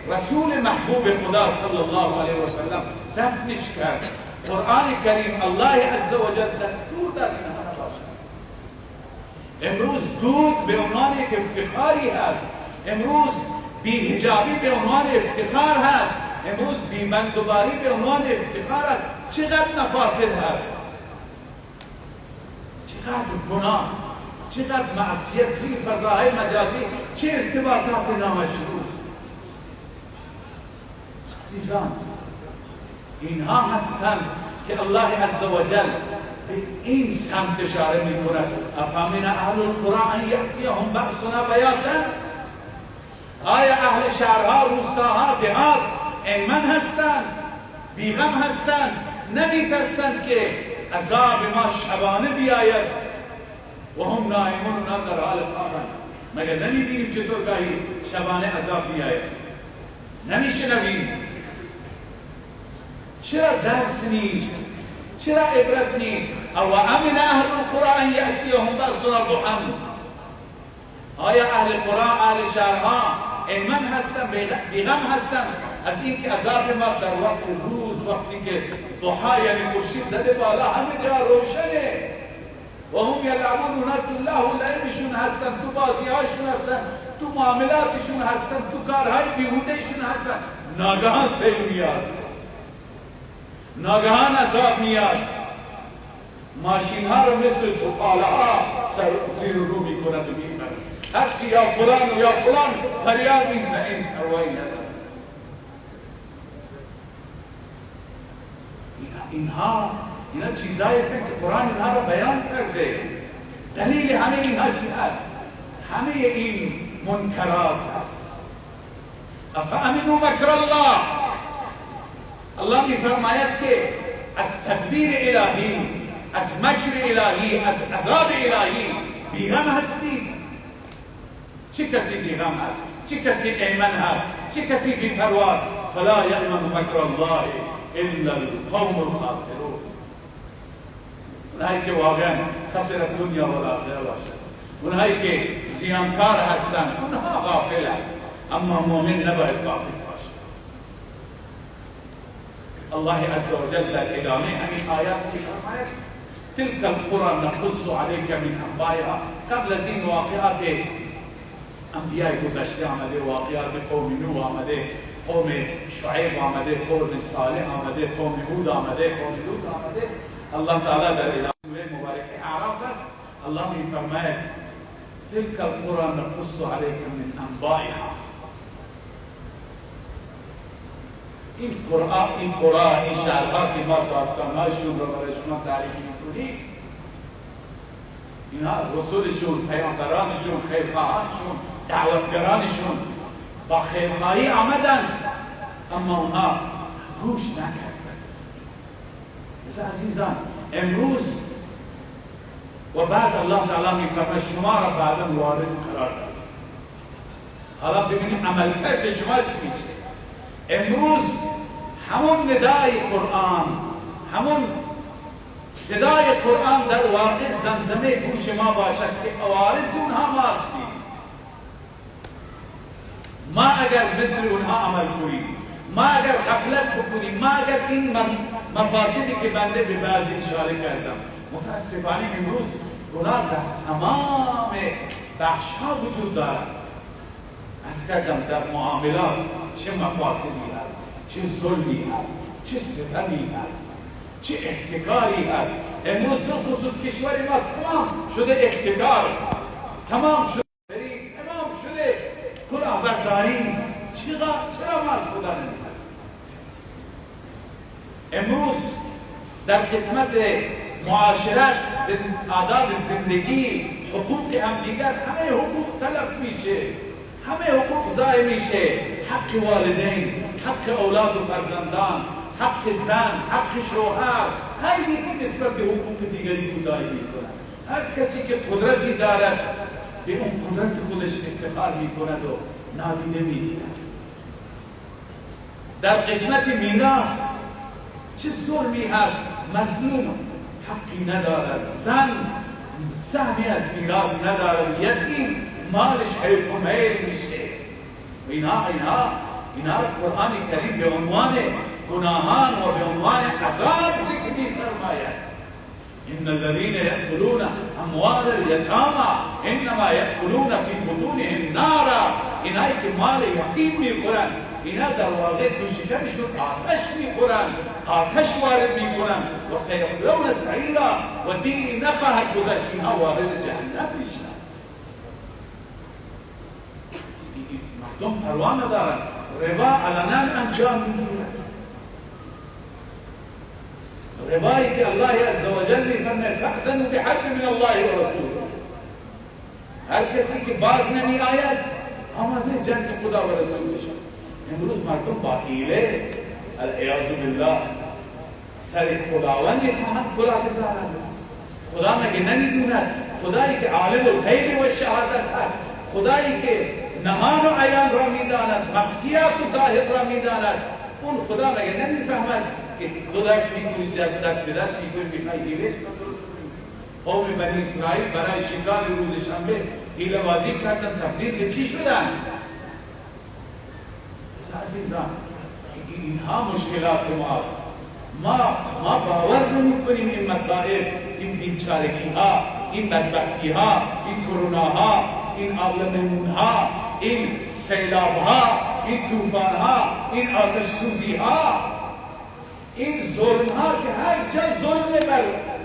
رسول محبوب خدا صلی الله علیه و سلم دفنش کرد. قرآن کریم الله عزوجل دستور داد اینها نباشد. امروز دود به عنوان یک افتخاری هست، امروز بی‌حجابی به عنوان افتخار هست، امروز بی‌بندوباری به عنوان افتخار است. چقدر مفاسد هست، چقدر گناه، چقدر معصیت توی فضاهای مجازی، چه ارتباطات نامشروع. عزیزان، اینها هستند که الله عزوجل به این سمت اشاره میکند. افامن اهل القرى ان یأتیهم بأسنا بیاتا. آیا اهل شهرها، روستاها، دهات ایمن هستند، بیغم هستند، نمیترسند که عذاب ما شبانه بیاید و هم نائمون، اونا در حال خوابند. مگر نمیبینیم چطور گاهی شبانه عذاب میآید؟ نمیشنویم؟ چرا درس نیست؟ چرا عبرت نیست؟ او امن اهل القرى ان یأتیهم بأسنا ضحى. آیا اهل قرى، اهل شهرها ایمن هستند، بیغم هستند از اینکه عذاب ما در وقت روز، وقتی که ضحا یعنی خورشید زده بالا، همه جا روشنه، و هم یلعبون، اونا تو لهو و لعبشون هستن، تو بازیهاشون هستن، تو معاملاتشون هستن، تو کارهای بیهودهشون هستن. ناگهان سیل میاد، ناگهان عذاب میاد، ماشین ها رو مثل توفاله ها سر زیر رو میکند و میبرد. هرچی یا فلان و یا فلان فریاد میزنه، این پروایی ندارد. اینا چیزایی هستن که قرآن اینها رو بیان کرده. دلیل همه اینها چی هست؟ همه این منکرات هست. افامنوا مکر الله. الله میفرماید که از تدبیر الهی، از مکر الهی، از عذاب الهی بیغم هستید. چه کسی بیغم هست؟ چه کسی ایمن هست؟ چه کسی بی‌پرواست؟ فلا یأمن مکر الله الا القوم الخاسرون. اونهایی که واقعا خسر دنیا و آخرت باشد، اونهایی که زیانکار هستند، اونها غافلند. اما مؤمن نباید غافل باشد. الله عز وجل در ادامه همین آیات می‌فرماید تلك القرى نقص عليك من انبائها. قبل از این واقعات انبیاء گذشته آمده، واقعات قوم نوح آمده، قوم شعیب آمده، قوم صالح آمده، قوم هود آمده، قوم لوط آمده. الله تعالی در ادامه سوره مبارکه اعراف است، الله می‌فرماید تلك القرى نقص عليك من انبائها. این قرآن، این شهرها که ما داستانهایشون رو برای شما تعریف می‌کنیم، اینها رسولشون، پیامبرانشون، خیرخواهانشون، دعوتگرانشون با خیرخواهی آمدند، اما اونها گوش نکردند. مثل عزیزان امروز و بعد الله تعالی می‌فرماید شما را بعدا وارث قرار داد. حالا ببینید عملکرد شما چی میشه. امروز همون ندای قرآن، همون صدای قرآن در واقع زمزمه گوش ما باشد که وارث اونها ما هستیم. ما اگر مثل اونها عمل کنیم، ما اگر غفلت بکنیم، ما اگر این مفاسدی که بنده به بعضی اشاره کردم، متاسفانه امروز گناه در تمام بخش‌ها وجود دارد. از کردم در معاملات چه مفاسدی هست، چه ظلمی هست، چه ستمی هست، چه احتکاری هست. امروز به خصوص کشور ما تمام شده احتکار، تمام شده، تمام شده کلاهبرداری. چرا ما از خدا نمی‌ترسیم؟ امروز در قسمت معاشرت، آداب زندگی، حقوق همدیگر، همه حقوق تلف میشه، همه حقوق ضایع میشه. حق والدین، حق اولاد و فرزندان، حق زن، حق شوهر، هر یکی نسبت به حقوق دیگری کوتاهی میکند. هر کسی که قدرتی دارد به اون قدرت خودش افتخار میکند و نادیده میگیرد. در قسمت میراث چه ظلمی هست، مظلوم حقی ندارد، زن سهمی از میراث ندارد، یتیم مالش حیف و میل میشه. اینها قرآن کریم به عنوان گناهان و به عنوان عذاب ذکر می‌فرماید. ان الذين يأكلون اموال اليتامى انما يأكلون في بطونهم نارا. اینایی که مال یتیم میخورن، اینا در واقع تو شکمشون آتش میخورن، آتش وارد میکنن و سیصلون سعیرا، و دیری نخواهد گذشت اینها وارد جهنم میشن. مردم پروا ندارن، ربا علنا انجام میگیرد. ربایی که الله عزوجل میفرماید فأذنوا بحرب من الله و رسوله. هر کسی که باز نمی آید آماده جنگ خدا و رسول بشه. امروز مردم با حیله العیاذ بالله سر خداوند میخواهند کلاه بذارند. خدا مگه نمیدوند؟ خدایی که عالم الغیب و شهادت هست، خدایی که نهان و عیان را میداند، مخفیات و ظاهر را میداند، اون خدا مگه نمیفهمد که دو دست میکنی، دست به دست میکنی، میخوای حیلهش را درست کنی؟ قوم بنی اسرائیل برای شکار روز شنبه حیله بازی کردن، تبدیل به چی شدند؟ عزیزان اینها مشکلات ماست. ما باور نمیکنیم این مسائل، این بیچارگی ها، این بدبختی ها، این کرونا ها، این آبلمون ها، این سیلاب ها، این طوفان ها، این آتش سوزی ها، این ظلم ها که هر جا ظلم بر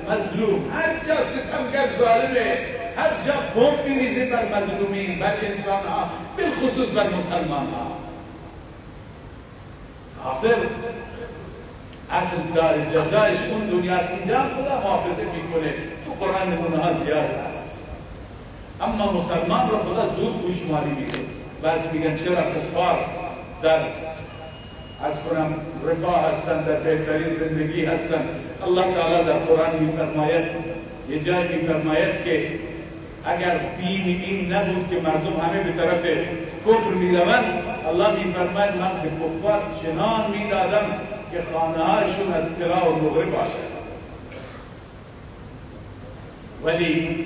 مظلوم، هر جا ستمگر ظالمه، هر جا بمب میریزه بر مظلومین، بر انسان ها، بالخصوص بر مسلمان ها. کافر اصل دار جزایش اون دنیاست، اینجا هم خدا محافظه میکنه، تو قرآن نمونه ها زیاد است. اما مسلمان رو خدا زود گوشمالی میده. بعضی میگن چرا کفار در از کنم رفاه هستند، در بهترین زندگی هستند. الله تعالی در قرآن میفرماید، یه جای میفرماید که اگر بیم این نبود که مردم همه به طرف کفر میروند، الله میفرماید من به کفار چنان میدادم که خانه هایشون از طلا و نقره باشد. ولی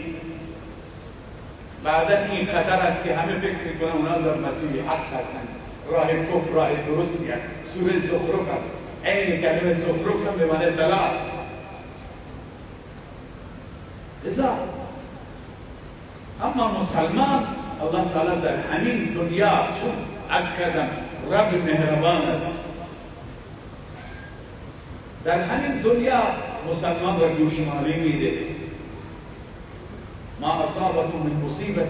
بعدا این خطر است که همه فکر میکنن اونا در مسیر حق هستند، راه کفر راه درستی است. سوره زخرف است، عین کلمه زخرف هم به معنی طلا است. لذا اما مسلمان الله تعالی در همین دنیا، چون عرض کردم رب مهربان است، در همین دنیا مسلمان را گوشمالی میده. ما اصابكم من مصیبت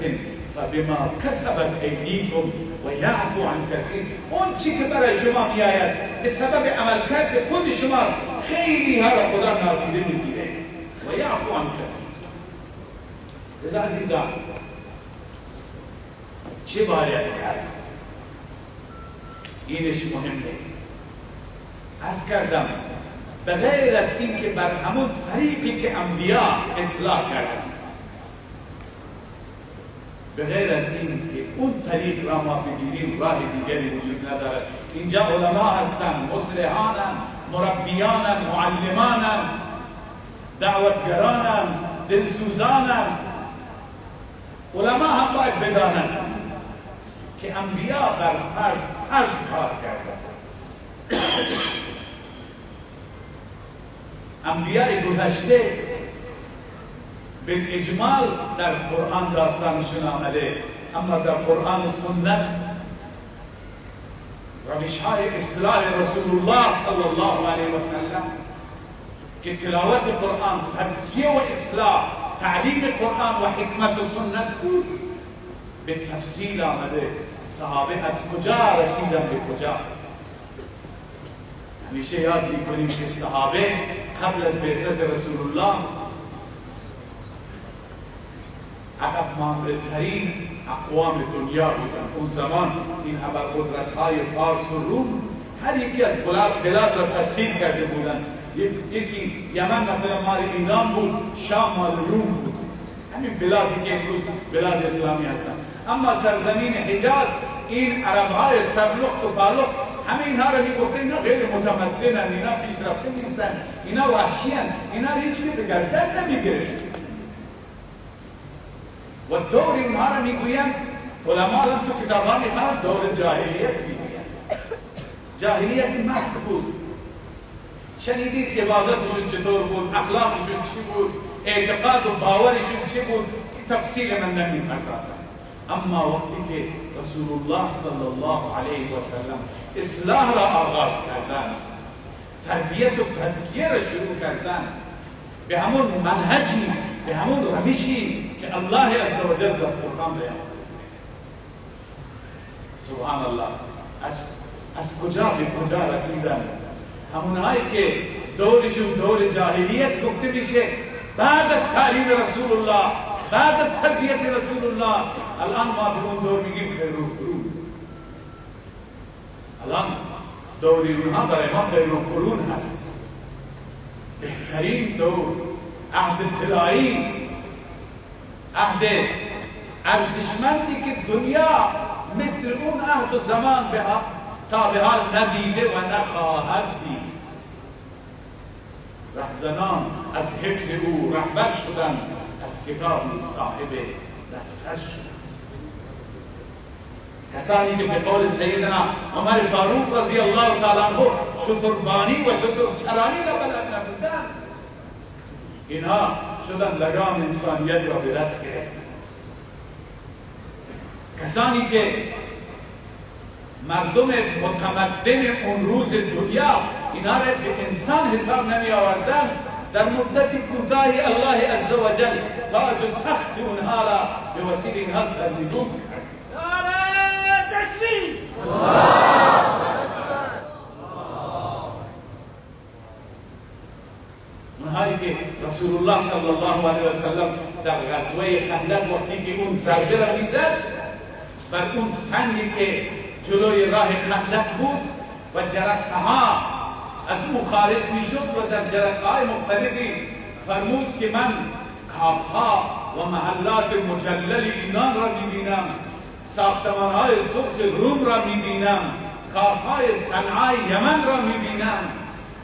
فبما کسبت ایدیکم و یعفو عن کثیر. اون چی که برای شما میآید به سبب عملکرد خود شماست، خیلی ها را خدا نادیده میگیره. و یعفو عن کثیر. لذا عزیزان چه باید کرد؟ اینش مهمه. عرض کردم به غیر از این که بر همون طریقی که انبیا اصلاح کردن، به غیر از این که اون طریق را ما بگیریم راه دیگری وجود ندارد. اینجا علما هستند، مصلحانند، مربیانند، معلمانند، دعوتگرانند، دلسوزانند. علما هم باید بدانند که انبیا بر فرد کار کردند. انبیاء گذشته بالاجمال در قرآن داستانشون آمده، اما در قرآن و سنت روش‌های اصلاح رسول الله صلی الله علیه و سلم که تلاوت قرآن، تزکیه و اصلاح، تعلیم قرآن و حکمت و سنت بود، به تفصیل آمده. صحابه از کجا رسیدن به کجا؟ همیشه یاد میکنیم که صحابه قبل از بعثت رسول الله عقب مانده ترین اقوام دنیا بودن. اون زمان این ابرقدرت های فارس و روم هر یکی از بلاد را تسخیر کرده بودن. یکی یمن مثلا مال ایران بود، شام مال روم بود، همین بلادی که امروز بلاد اسلامی هستن. اما سرزمین حجاز این عربهای سرلخت و بالخت همه اینها را میگفته اینا غیر متمدنن، اینا پیشرفته نیستن، اینا وحشیان، اینا هیچ به گردن نمیگیره. و دور اینها را میگویند علما هم تو کتاب‌ها میخوانند دور جاهلیت میگویند. جاهلیت محض بود. شنیدید عبادتشون چطور بود، اخلاقشون چی بود، اعتقاد و باورشون چی بود، تفصیل من نمیپردازم. اما وقتی که رسول الله صلی الله علیه و سلم اصلاح را آغاز کردند، تربیت و تزکیه را شروع کردند، به همون منهجی، به همون روشی که الله عزوجل در قرآن بیان کرده. سبحان الله، از کجا به کجا رسیدن؟ همونهایی که دورشون دور جاهلیت گفته میشه، بعد از تعلیم رسول الله، بعد از تربیت رسول الله، الان ما به اون دور میگیم خیر القرون. الان دور اونها برای ما خیر القرون هست، بهترین دور، عهد طلایی. عهد ارزشمندی که دنیا مثل اون عهد و زمان تا به حال ندیده و نخواهد دید. رهزنان از حفظ او رهبر شدند، از کتابی صاحب دفتر شدند. کسانی که به قول سیدنا عمر فاروق رضی الله تعالی عنه شتربانی و شترچرانی را بلد نبودند، اینها شدن لگام انسانیت را به دست گرفتند. کسانی که مردم متمدن اون روز دنیا اینا را به انسان حساب نمی آوردن، در مدت کوتاهی الله عزوجل تاج و تخت اونها را به وسیله اینها سرنگون کرد. نعره تکبیر! اونهایی که رسول الله صلی الله علیه و سلم در غزوه خندق وقتی که اون ضربه را میزد بر اون سنگی که جلوی راه خندق بود و جرقه ها از او خارج میشد و در جرقه های مختلفی فرمود که من کاخها و محلات مجلل ایران را میبینم، ساختمان های سرخ روم را میبینم، کاخهای صنعای یمن را میبینم.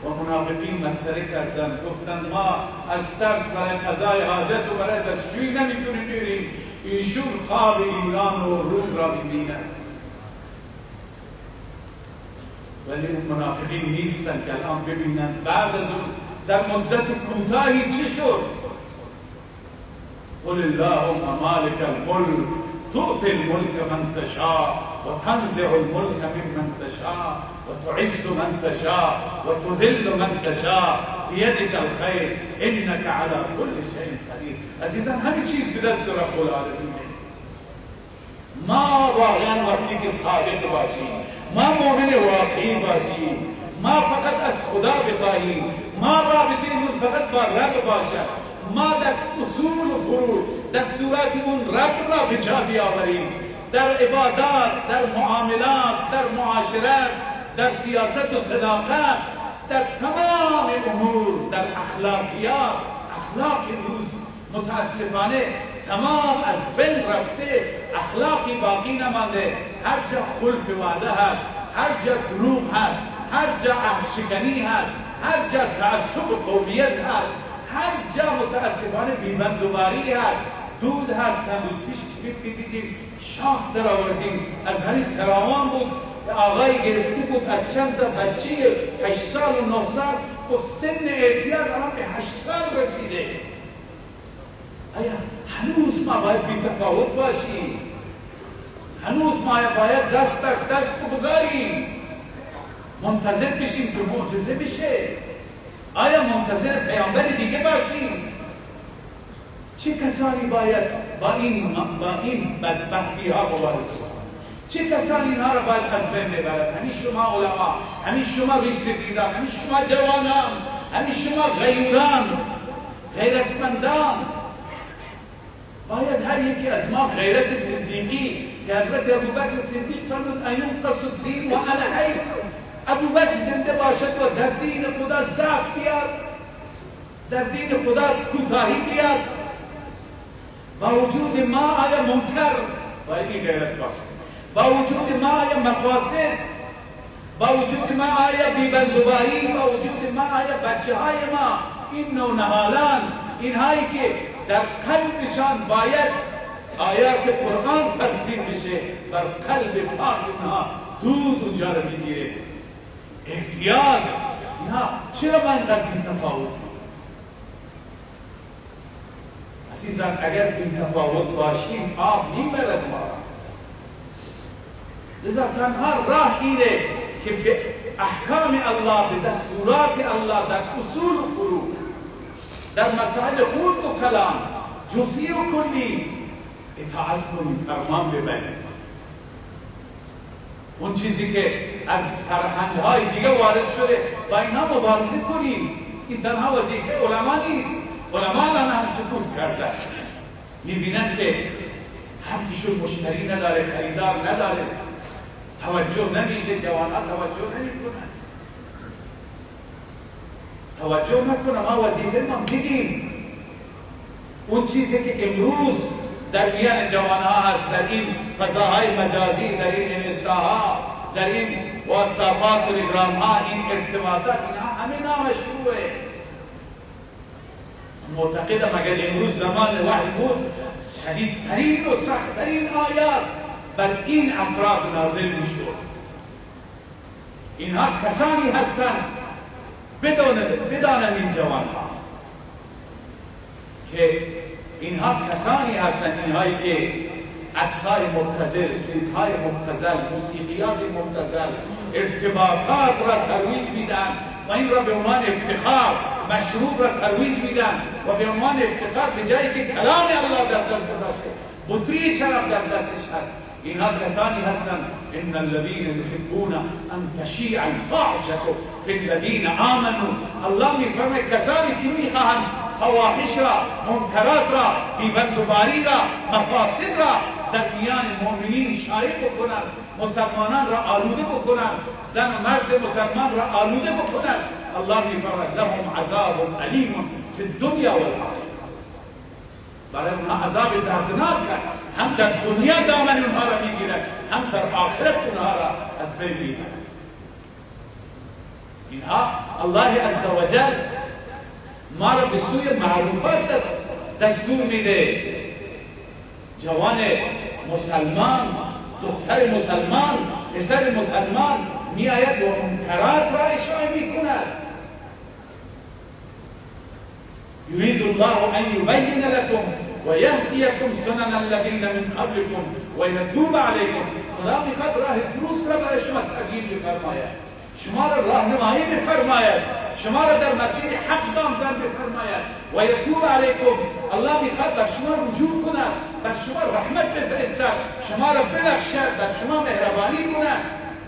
و منافقین مسخره کردند، گفتند ما از ترس برای قضای حاجت و برای دستشویی نمیتونیم بریم، ایشون خواب ایران و روم را میبیند. ولی اون منافقین نیستن که الان ببینن بعد از اون در مدت کوتاهی چه شد. قل اللهم مالک الملک تؤتی الملک من تشاء و تنزع الملک ممن تشاء و تعز من تشاء و تذل من تشاء بیدک الخیر انک علی کل شیء قدیر. عزیزان همه چیز به دست رب العالمین. ما واقعا وقتی که صادق باشیم، ما مؤمن واقعی باشیم، ما فقط از خدا بخواهیم، ما رابطه فقط با رب باشد، ما در اصول و فروع دستورات اون رب را به جا بیاوریم، در عبادات، در معاملات، در معاشرت، در سیاست و صداقت، در تمام امور، در اخلاقیات. اخلاق امروز متاسفانه تمام از بین رفته، اخلاقی باقی نمانده. هر جا خلف وعده هست، هر جا دروغ هست، هر جا عهد شکنی هست، هر جا تعصب و قومیت هست، هر جا متاسفانه بی‌بندوباری هست، دود هست. چند روز پیش کلیپ می‌دیدیم، شاخ در آوردیم، از همین سراوان بود، آقای گرفته بود از چند تا بچه 8 سال و 9 سال، با سن اعتیاد الان به 8 سال رسیده. آیا هنوز ما باید بی‌تفاوت باشیم؟ هنوز ما باید دست در دست بگذاریم، منتظر بشیم که معجزه بشه؟ آیا منتظر پیامبر دیگه باشیم؟ چه کسانی باید با این بدبختی ها مبارزه کنند؟ چه کسانی اینها را باید از بین ببرند؟ همین شما علما، همین شما ریش سفیدان، همین شما جوانان، همین شما غیوران، غیرتمندان. باید هر یکی از ما غیرت صدیقی که حضرت ابوبکر صدیق فرمود اینقص الدین و انا حی، ابوبکر زنده باشد و در دین خدا ضعف بیاد، در دین خدا کوتاهی بیاد، با وجود ما آیا منکر، باید این غیرت باشد، با وجود ما آیا مفاسد، با وجود ما آیا بی‌بندوباری، با وجود ما آیا بچه های ما، این نونهالان، اینهایی که در قلبشان باید آیات قرآن ترسیم بشه، بر قلب پاک اینها دود اونجا رو میگیره. احتیاط. اینها چرا ما اینقدر بی‌تفاوت؟ عزیزان اگر بی‌تفاوت باشیم آب میبرد ما. لذا تنها راه اینه که به احکام الله، به دستورات الله، در اصول و فروع، در مسائل خود و کلام، جزئی و کلی اطاعت کنیم، فرمان ببریم. اون چیزی که از فرهنگ‌های دیگه وارد شده با اینها مبارزه کنیم. این تنها وظیفه علما نیست. علما الان هم سکوت کردن، میبینن که حرفشون مشتری نداره، خریدار نداره، توجه نمیشه، جوانها توجه نمیکنن. توجه نکنه، ما وظیفه ما بگیم. اون چیزی که امروز در میان جوانها هست، در این فضاهای مجازی، در این اینستاها، در این واتساپ ها، تلگرام ها، این ارتباطات، اینها همه نامشروعه. معتقدم اگر امروز زمان وحی بود، شدیدترین و سختترین آیات بر این افراد نازل میشد. اینها کسانی هستند، بدانند این جوانها که اینها کسانی هستند، اینهایی که عکس‌های مبتذل، کلیپ‌های مبتذل، موسیقیات مبتذل، ارتباطات را ترویج میدن و این را به عنوان افتخار، مشروب را ترویج میدن و به عنوان افتخار، به جایی که کلام الله در دست باشه، بطری شراب در دستش هست. اینها کسانی هستند، ان الذين يحبون ان تشيع الفاحشه في الذين آمنوا. الله میفرماید کسانی که میخواهند فواحش را، منکرات را، بیبندوباری را، مفاسد را در میان مؤمنین شایع بکنند، مسلمانان را آلوده بکنند، زن و مرد مسلمان را آلوده بکنند، الله میفرماید لهم عذاب الیم فی الدنیا والآخره. برای اونها عذاب دردناک است، هم در دنیا دامن اونها را میگیرد، هم در آخرت اونها را از بین میبرد. اینها الله عزوجل ما را به سوی معروفات دستور میده. جوان مسلمان، دختر مسلمان، پسر مسلمان میآید و منکرات را اشاعه میکند. يريد الله أن يبين لكم ويهديكم سنن الذين من قبلكم ويتوب عليكم. خدا میخواد راه درست را برای شما تغییر بفرماید، شما را راهنمایی بفرماید، شما را در مسیر حق گامزن بفرماید. و یتوب علیکم، الله میخواد بر شما رجوع کند، بر شما رحمت بفرستد، شما را ببخشد، بر شما مهربانی کند.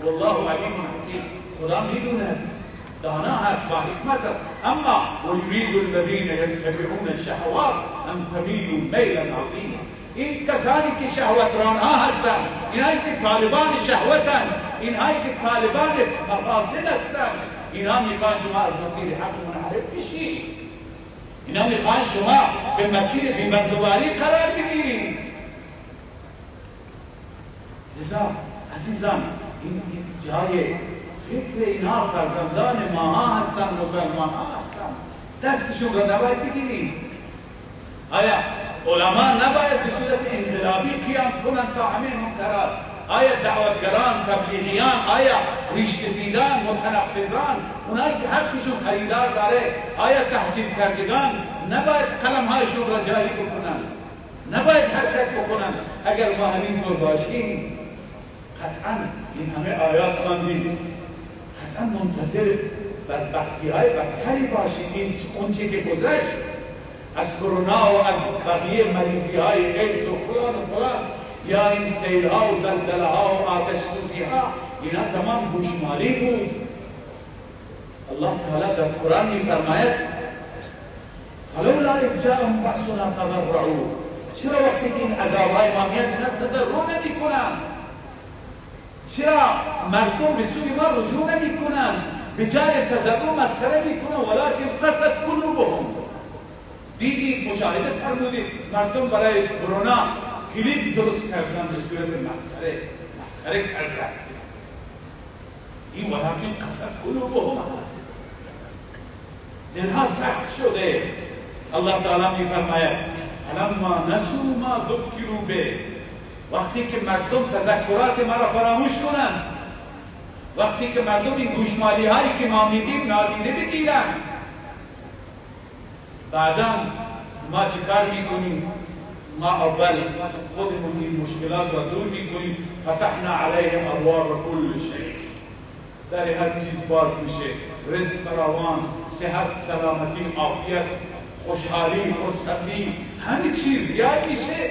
والله علیم حکیم. خدا میدوند، دانا هست، با حکمت است. اما و یرید الذین یتبعون الشهوات ان تمیلوا میلا عظیما. این کسانی که شهوترانها هستند، اینهایی که طالبان شهوتند، اینهایی که طالبان مفاسد هستند، اینها میخوان شما از مسیر حق منحرف بشید، اینا میخوان شما به مسیر بیبندوباری قرار بگیرید. لذا عزیزان، این جای فکر اینها فرزندان ماها هستند، مسلمان ها هستند، دستشون را نباید بگیریم. آیا علما نباید به صورت انقلابی قیام کنند با همه منکرات؟ آیا دعوتگران، تبلیغیان، آیا ریشسفیدان، متنفذان، اونایی که حقشون خریدار داره، آیا تحصیل کردگان نباید قلمهایشون را جاری بکنند، نباید حرکت بکنند؟ اگر ما همینطور باشیم، قطعا این همه آیات خواندیم، قطعا منتظر بدبختی های بدتری باشیم. این اونچه که گذشت از کرونا و از بقیه مریضی های ایدز و فلان و فلان، یا این سیل ها و زلزله ها و آتش سوزی ها، اینا تمام گوشمالی بود. الله تعالی در قرآن میفرماید فلولا اذ جاءهم بأسنا تضرعوا. چرا وقتی که این عذابهای ما میاد اینا تضرع نمیکنن؟ چرا مردم به سوی ما رجوع نمیکنن؟ به جای تضرع مسخره میکنن. ولکن قست قلوبهم. دیدید، مشاهده فرمودید، مردم برای کرونا کلیپ درست کردن، به صورت مسخره مسخره کردن. این ولکن قست قلوبهم هست، دلها سخت شده. الله تعالی میفرماید فلما نسوا ما ذکروا به. وقتی که مردم تذکرات ما را فراموش کنند، وقتی که مردم این گوشمالی هایی که ما میدیم نادیده بگیرند، بعدا ما چیکار میکنیم؟ ما اول خودمون این مشکلات را دور میکنیم. فتحنا علیهم ابواب کل شیء. در هر چیز باز میشه، رزق فراوان، صحت، سلامتی، عافیت، خوشحالی، خرسندی، همه چیز زیاد میشه.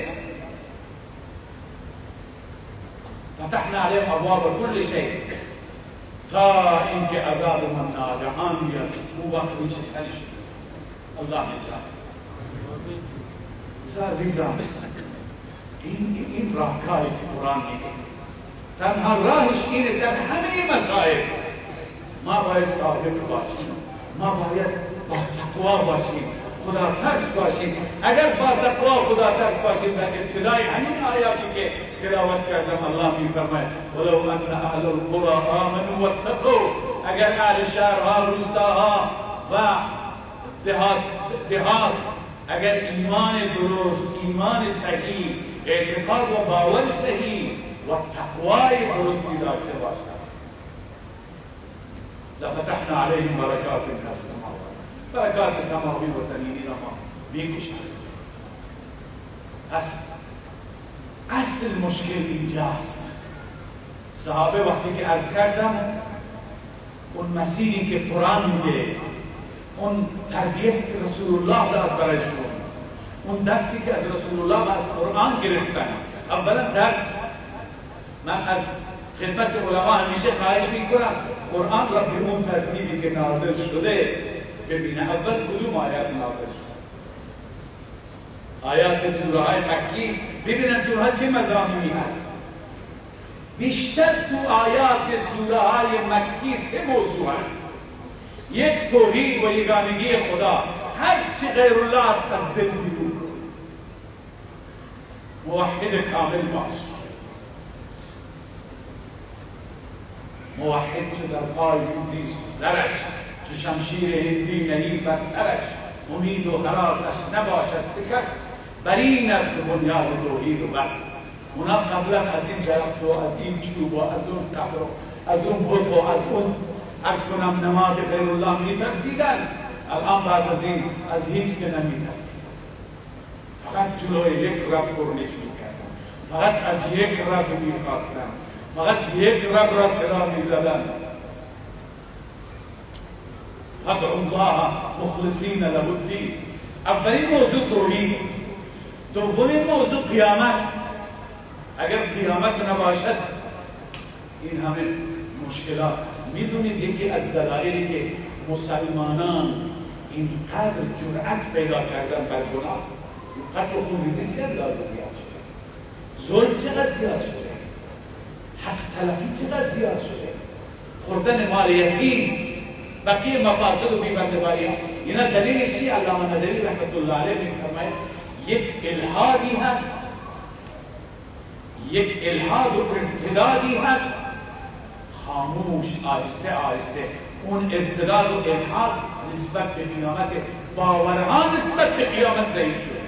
فتحنا علیهم ابواب کل شیء تا اینکه عذاب من ناگهان بیاد. اون وقت میشه خیلی شد. الله نجات. عزیزان، این راهکاری که قرآن میگه، تنها راهش اینه در همه مسائل ما باید صادق باشیم، ما باید با تقوا باشیم، خدا ترس باشیم. اگر با تقوا خدا ترس باشیم، در ابتدای همین آیاتی که تلاوت کردم الله میفرماید ولو ان اهل القرى آمنوا واتقوا، اگر اهل شهرها، روستاها و دهات اگر ایمان درست، ایمان صحیح، اعتقاد و باور صحیح و تقوای درستی داشته باشند، لفتحنا علیهم برکات من السماوات، برکات سماوی و زمینی را ما میگشاییم. پس اصل مشکل اینجاست. صحابه وقتی که عرض کردم اون مسیری که قرآن میگه، اون تربیتی که رسول الله داد برایشون، اون درسی که از رسول الله و از قرآن گرفتن. اولا درس، من از خدمت علما همیشه خواهش میکنم قرآن را به اون ترتیبی که نازل شده ببینه. اول کدوم آیات نازل شده؟ آیات سوره های مکی، ببینن تو اونها چه مضامینی هست. بیشتر تو آیات سوره های مکی سه موضوع هست. یک، توحید و یگانگی خدا، هر چی غیر الله است از دل بیرون کن، موحد کامل باش. موحد چو در پای ریزیش سرش، چو شمشیر هندی نهی بر سرش، امید و هراسش نباشد ز کس، بر این است بنیاد توحید و بس. اونا قبلا از این درخت و از این چوب و از اون قبر و از اون بت و از اون از کنم نماد غیر الله میترسیدن. الان بعد از این از هیچ که نمیترسیدن، فقط جلوی یک رب کرنش میکردن، فقط از یک رب میخواستن، فقط یک رب را صدا میزدن. فادعوا الله مخلصین له الدین. اولین موضوع توحید، دومین موضوع قیامت. اگر قیامت نباشد این همه مشکلات هست. میدونید یکی از دلایلی که مسلمانان اینقدر جرأت پیدا کردن بر گناه، قتل و خونریزی چه اندازه زیاد شده، ظلم چقدر زیاد شده، حق تلفی چقدر زیاد شده، خوردن مال یتیم، بقیه مفاسد و بی‌بنده‌باری، اینا دلیلش چیه؟ علامه ندوی رحمت الله علیه میفرماید یک الحادی هست، یک الحاد و ارتدادی هست، خاموش آهسته آهسته اون ارتداد و الحاد نسبت به قیامت، باورها نسبت به قیامت ضعیف شده.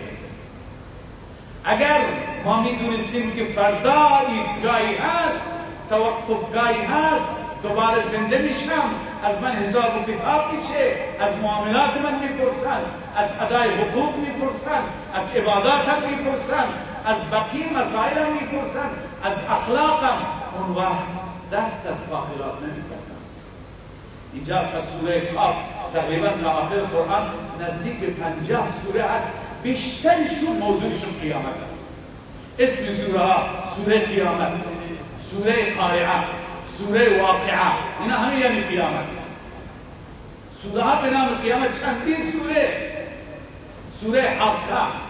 اگر ما میدونستیم که فردا ایستگاهی هست، توقفگاهی هست، دوباره زنده میشم، از من حساب و کتاب میشه، از معاملات من میپرسن، از ادای حقوق میپرسن، از عباداتم میپرسن، از بقیه مسائلم میپرسن، از اخلاقم، اون وقت دست از پا خلاف نمیکردم. اینجا از سوره قاف تقریبا تا آخر قرآن نزدیک به 50 سوره هست، بیشترشون موضوعشون قیامت است. اسم سوره ها سوره قیامت، سوره قارعه، سوره واقعه، اینا همه یعنی قیامت. سوره ها به نام قیامت چندین سوره، سوره حقه.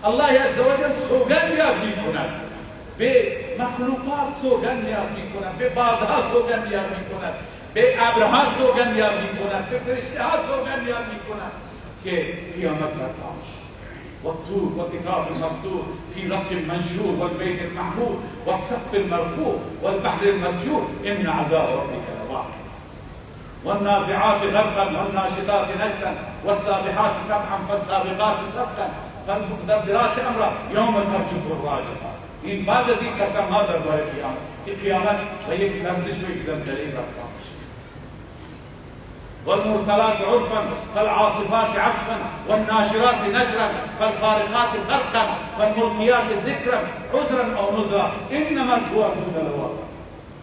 الله عزوجل سوگند یاد میکند، به مخلوقات سوگند یاد میکند، به بادها سوگند یاد میکند، به ابرها سوگند یاد میکند، به فرشته ها سوگند یاد میکند که قیامت برپا میشه. والطور وكتاب مسطور في رق منشور والبيت المعمور والسقف المرفوع والبحر المسجور إن عذاب ربك لواقع والنازعات غرقا والناشطات نشطا والسابحات سبحا فالسابقات سبقا فالمدبرات امرا يوم ترجف الراجفه. این بعد از این قسم ها درباره قیامت، این قیامت و یک لرزش و یک زلزله برپا میشه. والمرسلات عرفا فالعاصفات عصفا والناشرات نشرا فالفارقات فرقا فالملقيات ذكرا عذرا او نذرا انما توعدون لواقع.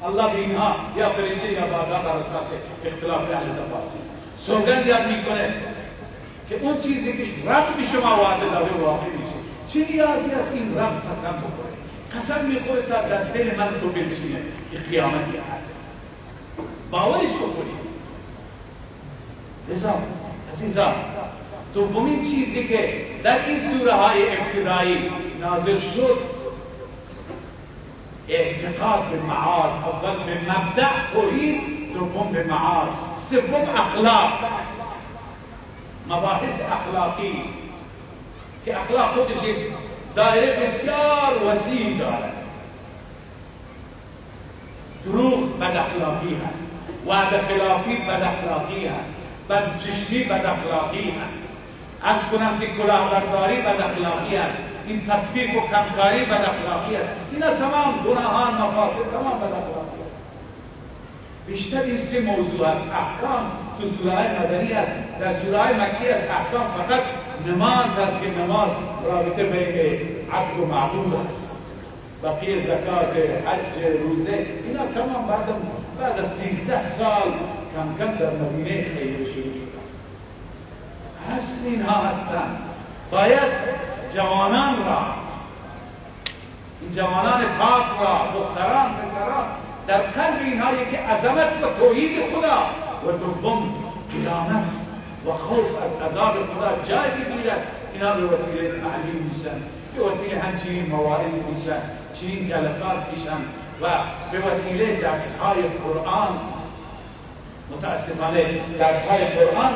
الله به اینها یا فرشته یا بادها بر اساس اختلاف اهل تفاسیر سوگند یاد میکنه که اون چیزی که رب به شما وعده داده واقع میشه. چه نیازی از این رب قسم بخوره؟ قسم میخوره تا در دل من تو بنشینه که قیامتی هست، باورش بکنی. لذا عزیزان، دومین چیزی که در این سوره های ابتدایی نازل شد اعتقاد به معاد. اول به مبدأ توحید، دوم به معاد، سوم اخلاق. مباحث اخلاقی که اخلاق خودش یک دایره بسیار وسیع دارد. دروغ بد اخلاقی هست، وعده خلافی بد اخلاقی هست، بدچشمی بد اخلاقی هست، عرض کنم که کلاهبرداری بد اخلاقی است، این تطفیف و کمکاری بد اخلاقی است، اینا تمام گناهان، مفاسد تمام بد اخلاقی است. بیشتر این سه موضوع است. احکام تو سوره های مدنی است، در سوره های مکی است. احکام فقط نماز است که نماز رابطه بین عبد و معبود است. بقیه زکات، حج، روزه، اینا تمام بعد از 13 سال کم کم در مدینه خیلی شروع شد. اصل اینها هستند. باید جوانان را، این جوانان پاک را، دختران، پسران، در قلب اینها یکی عظمت و توحید خدا و دوم قیامت و خوف از عذاب خدا جای بگیرد. اینا به وسیله تعلیم میشن، به وسیله همچنین مواعظ میشن، چنین جلسات میشن و به وسیله درس‌های قرآن. متاسفانه درس‌های قرآن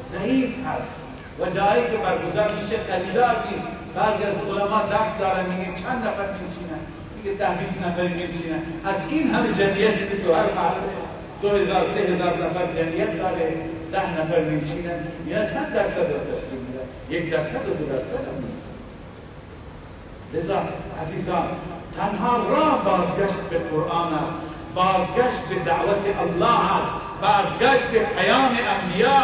ضعیف هست و جایی که برگزار میشه قلیلات نیست. بعضی از علما درس دارن، میگه چند نفر میشینن، میگه 10-20 نفر میشینن. از این همه جمعیتی که تو هر محله 2000 3000 نفر جمعیت داره، 10 نفر میشینن، اینا چند درصد رو تشکیل میدن؟ 1% و 2% هم نیست. لذا عزیزان، تنها راه بازگشت به قرآن است، بازگشت به دعوت الله است، بازگشت به پیام انبیا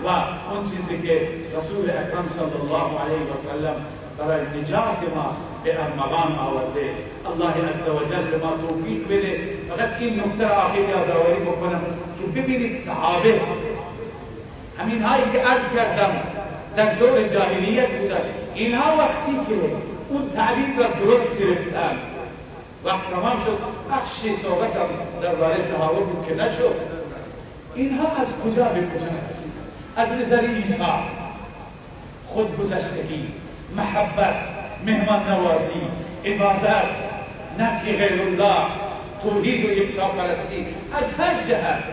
و اون چیزی که رسول اکرم صلی الله علیه و سلم برای نجات ما به ارمغان آورده. الله عزوجل به ما توفیق بده. فقط این نکته را آخر یادآوری بکنم که ببینید صحابه، همین هایی که عرض کردم در دور جاهلیت بودن، اینها وقتی که اون تعلیم را درست گرفتند، وقت تمام شد، بخشی صحبتم درباره صحابه بود که نشد. اینها از کجا به کجا رسیدند؟ از نظر ایثار، خودگذشتگی، محبت، مهمان نوازی، عبادت، نفی غیر الله، توحید و یکتاپرستی، از هر جهت،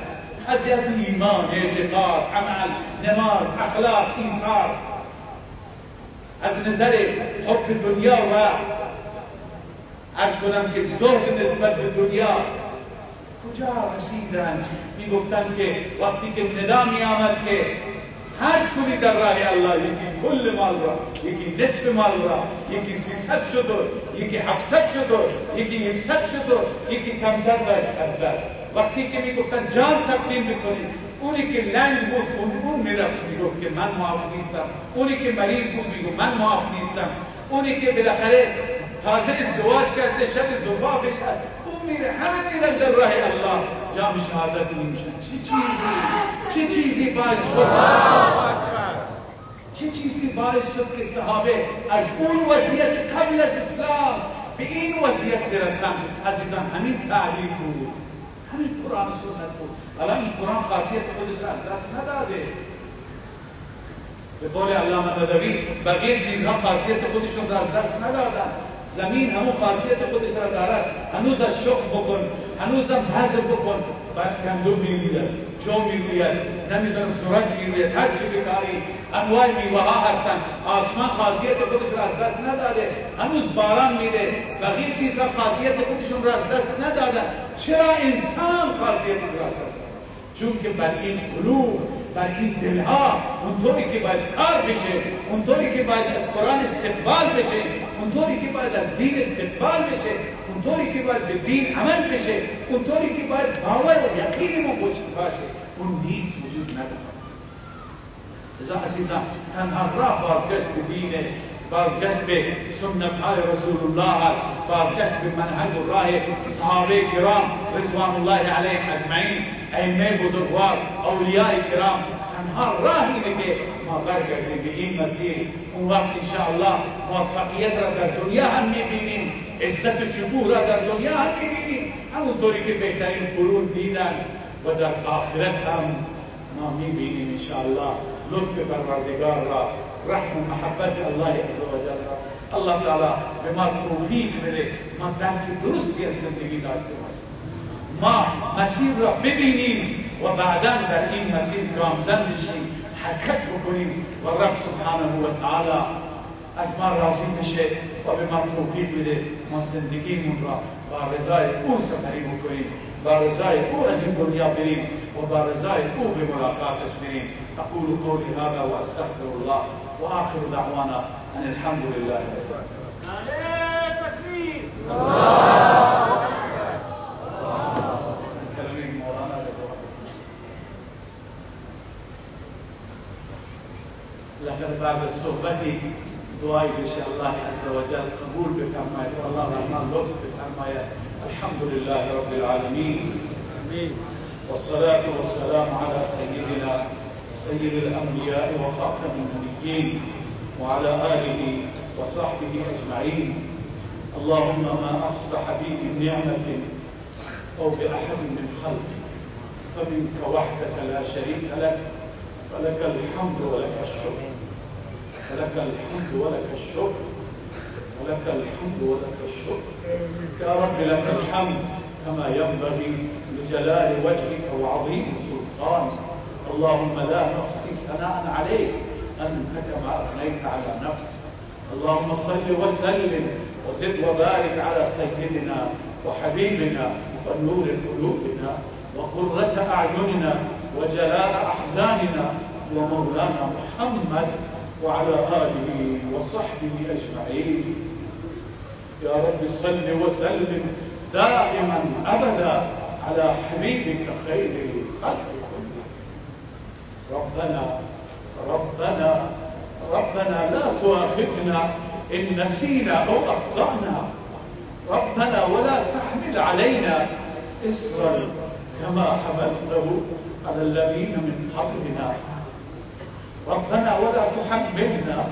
از جهت ایمان، اعتقاد، عمل، نماز، اخلاق، ایثار، از نظر حب دنیا و عرض کنم که زهد نسبت به دنیا کجا رسیدن؟ میگفتن که وقتی که ندا می آمد که خرج کنید در راه الله، یکی کل مال را، یکی نصف مال را، یکی 300 شد، یکی 700 شد، یکی 100 شد، یکی کمتر داشت کمتر. وقتی که میگفتن جان تقدیم میکنید، اونی که لنگ بود اون میرفت میگفت که من معاف نیستم، اونی که مریض بود میگفت من معاف نیستم، اونی که بالاخره تازه ازدواج کرده شب زفافش هست اون میره. همه میرن در راه الله جام شهادت میشن. چه چیزی باعث شد؟ چه چیزی باعث شد که صحابه از اون وضعیت قبل از اسلام به این وضعیت برسن؟ عزیزان، همین تعلیم بود، همین قرآن و سنت بود. الان این قرآن خاصیت خودش را از دست نداده. به قول علامه ندوی بقیه چیزها خاصیت خودشون را از دست ندادن. زمین همون خاصیت خودش را دارد، هنوز از شخم بکن، هنوز هم بذر بکن، بعد گندم میروید، جو میروید، نمیدونم ذرت میروید، هر چی بکاری انواع میوه ها هستند. آسمان خاصیت خودش را از دست نداده، هنوز باران میده. بقیه چیزها خاصیت خودشون را از دست ندادن. چرا انسان خاصیتش را از دست داد؟ چون که بر این قلوب، بر این دلها اونطوری که باید کار بشه، اونطوری که باید از قرآن استقبال بشه، اونطوری که باید از دین استقبال بشه، اونطوری که باید به دین عمل بشه، اونطوری که باید باور و یقین ما باشه، اون نیست، وجود ندارد. لذا عزیزان، تنها راه بازگشت به دین، بازگشت به سنت های رسول الله است، بازگشت به منهج و راه صحابه کرام رضوان الله علیهم اجمعین، ائمه بزرگوار، اولیاء کرام. تنها راه اینه که ما برگردیم به این مسیر. اون وقت انشاءالله موفقیت را در دنیا هم میبینیم، عزت و شکوه را در دنیا هم میبینیم، همونطوری که بهترین قرون دیدن، و در آخرت هم ما میبینیم انشاءالله لطف پروردگار را، رحم و محبت الله عزوجل را. الله تعالی به ما توفیق بده ما درک درستی از زندگی داشته باشیم، ما مسیر را ببینیم و بعدا در این مسیر گامزن بشیم، حرکت بکنیم و رب سبحانه و تعالی از ما راضی بشه و به ما توفیق بده ما زندگیمون را با رضای او سپری بکنیم، با رضای او از این دنیا بریم و با رضای او به ملاقاتش بریم. اقول قولی هذا و استغفر الله و آخر دعوانا ان الحمد لله رب العالمین. نعره تکبیر. کلمه مولانا بالاخره بعد از صحبتی دعایی بشه الله عز وجل قبول بفرماید و الله بر ما لطف بفرماید. الحمد لله رب العالمین والصلاة والسلام على سيدنا سيد الأنبياء وخاتم النبيين وعلى آله وصحبه أجمعين. اللهم ما أصبح بي من نعمة أو بأحد من خلقك فمنك وحدك لا شريك لك، فلك الحمد ولك الشكر، فلك الحمد ولك الشكر، ولك الحمد ولك الشكر. يا رب لك الحمد كما ينبغي لجلال وجهك وعظيم سلطانك. اللهم لا نحصي ثناء عليك، أنت كما أثنيت على نفسك. اللهم صل وسلم وزد وبارك على سيدنا وحبيبنا ونور قلوبنا وقرة أعيننا وجلاء أحزاننا ومولانا محمد وعلى آله وصحبه أجمعين. يا رب صل وسلم دائما أبدا على حبيبك خير الخلق كلهم. ربنا ربنا ربنا لا تؤاخذنا إن نسينا أو أخطأنا، ربنا ولا تحمل علينا إصرا كما حملته على الذين من قبلنا، ربنا ولا تحملنا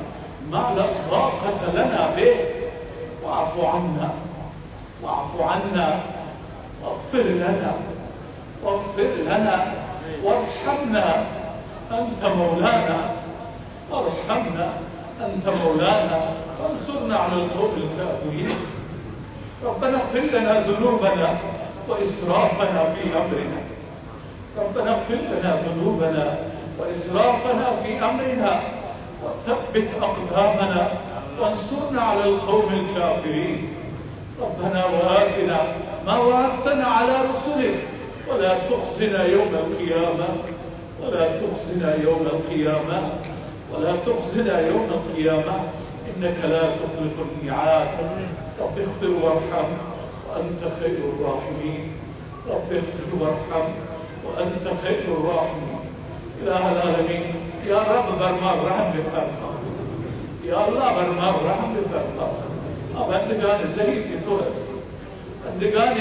ما لا طاقة لنا به، واعف عنا واعف عنا واغفر لنا واغفر لنا وارحمنا أنت مولانا، وارحمنا أنت مولانا وانصرنا على القوم الكافرين. ربنا اغفر لنا ذنوبنا وإسرافنا في أمرنا، ربنا اغفر لنا ذنوبنا وإسرافنا في أمرنا وثبت أقدامنا وانصرنا على القوم الكافرين. ربنا وآتنا ما وعدتنا على رسلك ولا تخزنا يوم القيامة، ولا تخزنا يوم القيامة، ولا تخزنا يوم القيامة، إنك لا تخلف الميعاد. رب اغفر وارحم وأنت خير الراحمين، رب اغفر وارحم وأنت خير الراحمين. إله العالمین یا رب بر ما رحم بفرما، یا الله بر ما رحم بفرما. ما بندگان ضعیف تو هستیم، بندگان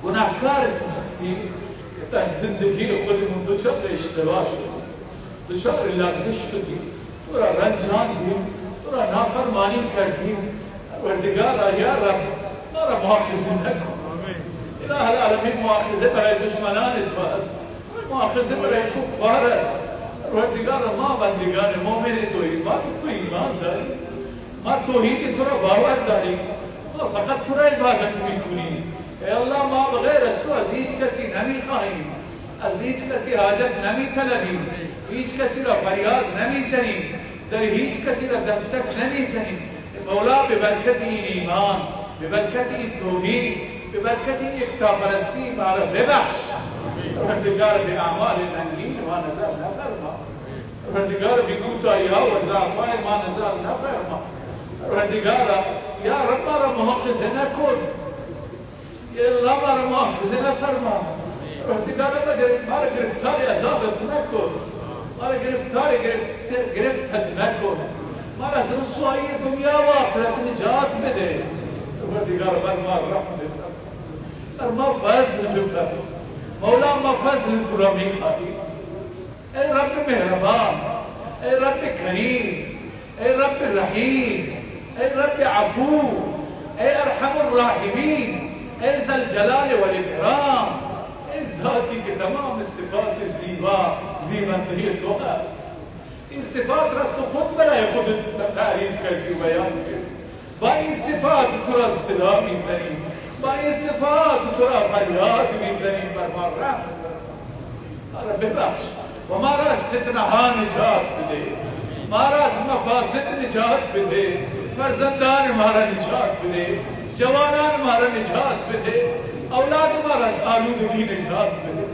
گناهکار تو هستیم که در زندگی خودمون دچار اشتباه شدیم، دچار لغزش شدیم، تو را رنجاندیم، تو را نافرمانی کردیم. پروردگارا یا رب ما را مؤاخذه نکن. اله العالمین مؤاخذه برای دشمنان تو است، مؤاخذه برای کفار است. پروردگارا ما بندگان مؤمن توییم، ما تو ایمان داریم، ما توحید تو را باور داریم، ما فقط تو را عبادت میکنیم. ای الله ما بغیر از تو از هیچ کسی نمیخواهیم، از هیچ کسی حاجت نمیطلبیم، هیچ کسی را فریاد نمیزنیم، در هیچ کسی را دستک نمیزنیم. مولا به برکت این ایمان، به برکت این توحید، به برکت این یکتاپرستی ما را ببخش. پروردگار به اعمال ننگین ما نظر نفرما، پروردگار به کوتاهی‌ها و ضعف‌های ما نظر نفرما. پروردگار یا رب ما را مؤاخذه نکن، یا الله ما را مؤاخذه نفرما. پروردگار ما را گرفتار عذابت نکن، ما را گرفتار گرفتت نکن، ما را از رسوایی دنیا و آخرت نجات بده. پروردگار بر ما رحم بفرما، بر ما فضل بفرما. مولا ما فضل تو را میخواهیم. ای رب مهربان، ای رب کریم، ای رب رحیم، ای رب عفو، ای ارحم الراحمین، ای ذا الجلال والاکرام، ای ذاتی که تمام صفات زیبا زیبندهی تو است. این صفات را تو خود برای خودت تعریف کردی و بیان کردی. با این صفات تو را صدا میزنیم، با این صفات تو را فریاد میزنیم. بر ما رحم فرما، ما را ببخش، و ما را از فتنه ها نجات بده، ما را از مفاسد نجات بده، فرزندان ما را نجات بده، جوانان ما را نجات بده، اولاد ما را از آلودگی نجات بده.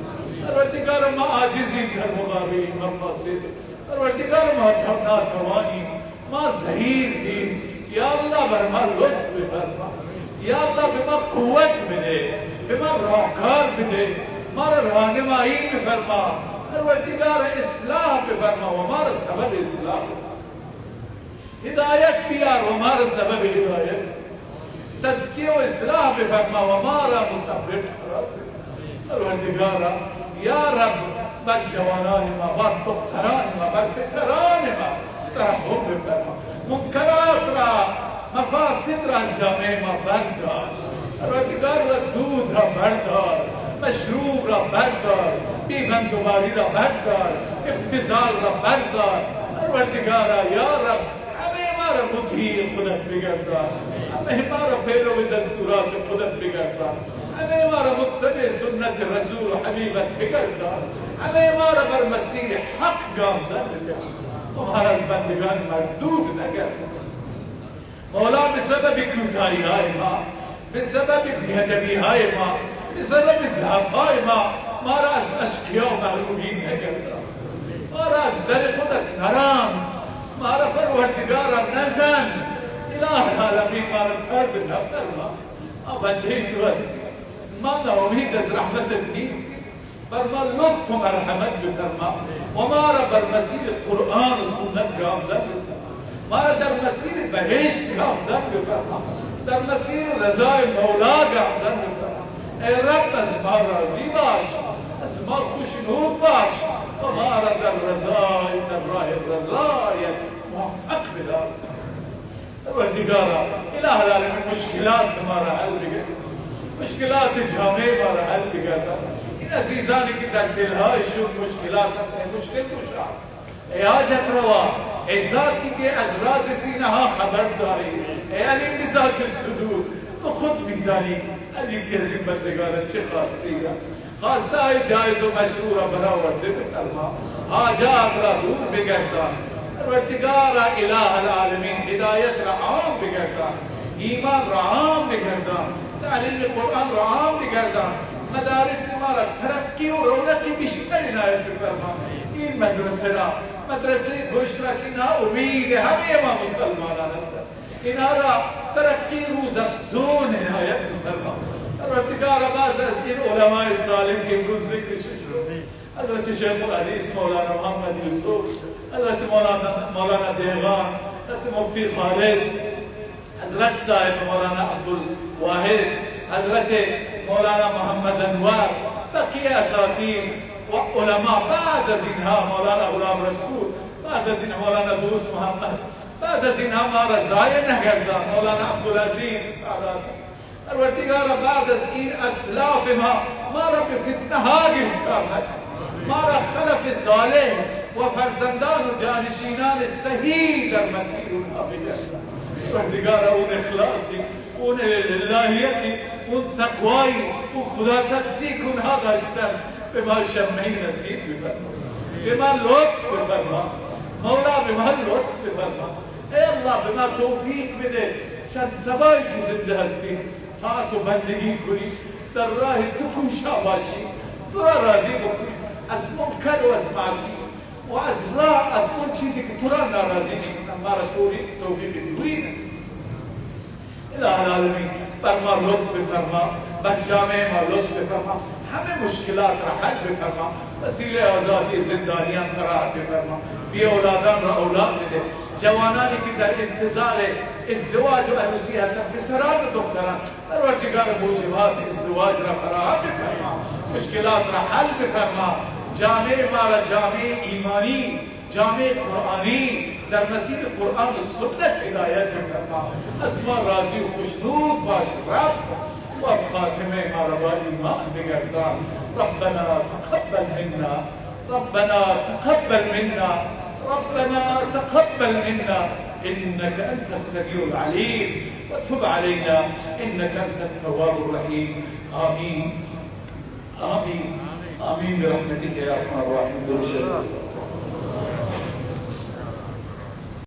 پروردگار ما عاجزیم در مقابل مفاسد، پروردگار ما ناتوانیم، ما ضعیفیم. یا الله بر ما لطف بفرما، یا الله به ما قوت بده، به ما راهکار بده، ما را راهنمایی بفرما. پروردگار اصلاح بفرما و ما را سبب اصلاح، هدایت بیار و ما را سبب هدایت، تزکیه و اصلاح بفرما و ما را مسبب قرار بده. پروردگارا یا رب بر جوانان ما، بر دختران ما، بر پسران ما ترحم بفرما، منکرات را، مفاسد را از جامعه ما بردار. پروردگار را دود را بردار، مشروب را بردار، بیبندوباری را بردار، ابتذال را بردار. پروردگارا یا رب همه ما را مطیع خودت بگردان، همه ما را پیرو دستورات خودت بگردان، همه ما را متبع سنت رسول و حبیبت بگردان، همه ما را بر مسیر حق گامزن بفرما و ما را از بندگان مردود نگردان. مولا به سبب کوتاهی های ما، به سبب بی‌ادبی های ما، به سبب ضعف های ما، ما را از اشقیا و محرومین نگردان، ما را از در خودت نرام، ما را پروردگارا نزن. اله العالمین ما را طرد نفرما، ما بنده تو هستیم، ما ناامید از رحمتت نیستیم، بر ما لطف و مرحمت بفرما و ما را بر مسیر قرآن و سنت گامزن بفرما، ما را در مسیر بهشت گامزن بفرما، در مسیر رضای مولا گامزن بفرما. ای رب از ما راضی باش، از ما خوشنود باش و ما را در رضای، در راه رضایت موفق بدار. پروردگارا اله العالمین مشکلات ما را حل بگردان، مشکلات جامعه ما را حل بگردان. این عزیزانی که در دلهایشون مشکلات هست، مشکل گشا، ای حاجت روا، ای ذاتی که از راز سینه ها خبر داری، ای علیم بذات الصدور، تو خود میدانی علی که از این بندگان چه خواسته را، خواسته های جایز و مشروع را برآورده بفرما، حاجات را دور بگردان. پروردگارا اله العالمین هدایت را عام بگردان، ایمان را عام بگردان، تعلیم قرآن را عام بگردان، مدارس ما را ترقی و رونق بیشتر عنایت بفرما. این مدرسه را، مدرسه گوش را که اینها امید همه ما مسلمانان هستند، اینها را ترقی روز افزون عنایت بفرما. پروردگارا بعد از این علمای صالح که امروز ذکرش شد، حضرت شیخ الحدیث مولانا محمد یوسف، حضرت مولانا دهقان، حضرت مفتی خالد، حضرت صاحب مولانا عبدالواحد، حضرت مولانا محمد انوار، بقیه اساتید و علما، بعد از اینها مولانا غلام رسول، بعد از اینها مولانا دوست محمد، بعد از اینها ما را ضایع نگردان مولانا عبدالعزیز سادات. پروردگارا بعد از این اسلاف ما، ما را به فتنه ها گرفتار نکن، ما را خلف صالح و فرزندان و جانشینان صحیح در مسیر اونها بگردان. پروردگارا اون اخلاصی، اون للهیتی، اون تقوایی، اون خدا ترسی که اونها داشتن به ما شمعی نصیب بفرما، به ما لطف بفرما مولا، به ما لطف بفرما. ای الله به ما توفیق بده چند سبایی که زنده هستیم طاعت و بندگی کنیم، در راه تو کوشا باشیم، تو را راضی بکنیم، از منکر و از معصی و از راه، از اون چیزی که تو را ناراضی میکنن ما را توفیق دوری نصیب. اله العالمین بر ما لطف بفرما، بر جامعه ما لطف بفرما، همه مشکلات را حل بفرما، وسیله آزادی زندانیان فراهم بفرما، بی اولادان را اولاد بده، جوانانی که در انتظار ازدواج و عروسی هستند، پسران و دختران، پروردگار موجبات ازدواج را فراهم بفرما، مشکلات را حل بفرما، جامعه ما را جامعه ایمانی، جامعه قرآنی در مسیر قرآن و سنت هدایت بفرما. از ما راضی و خوشنود باش رب و خاتمه ما را با ایمان بگردان. ربنا تقبل منا، ربنا تقبل منا، ربنا تقبل منا إنك أنت السميع العليم وتب علينا إنك أنت التواب الرحيم. آمين آمين آمین برحمتك یا ارحم الراحمین. درود.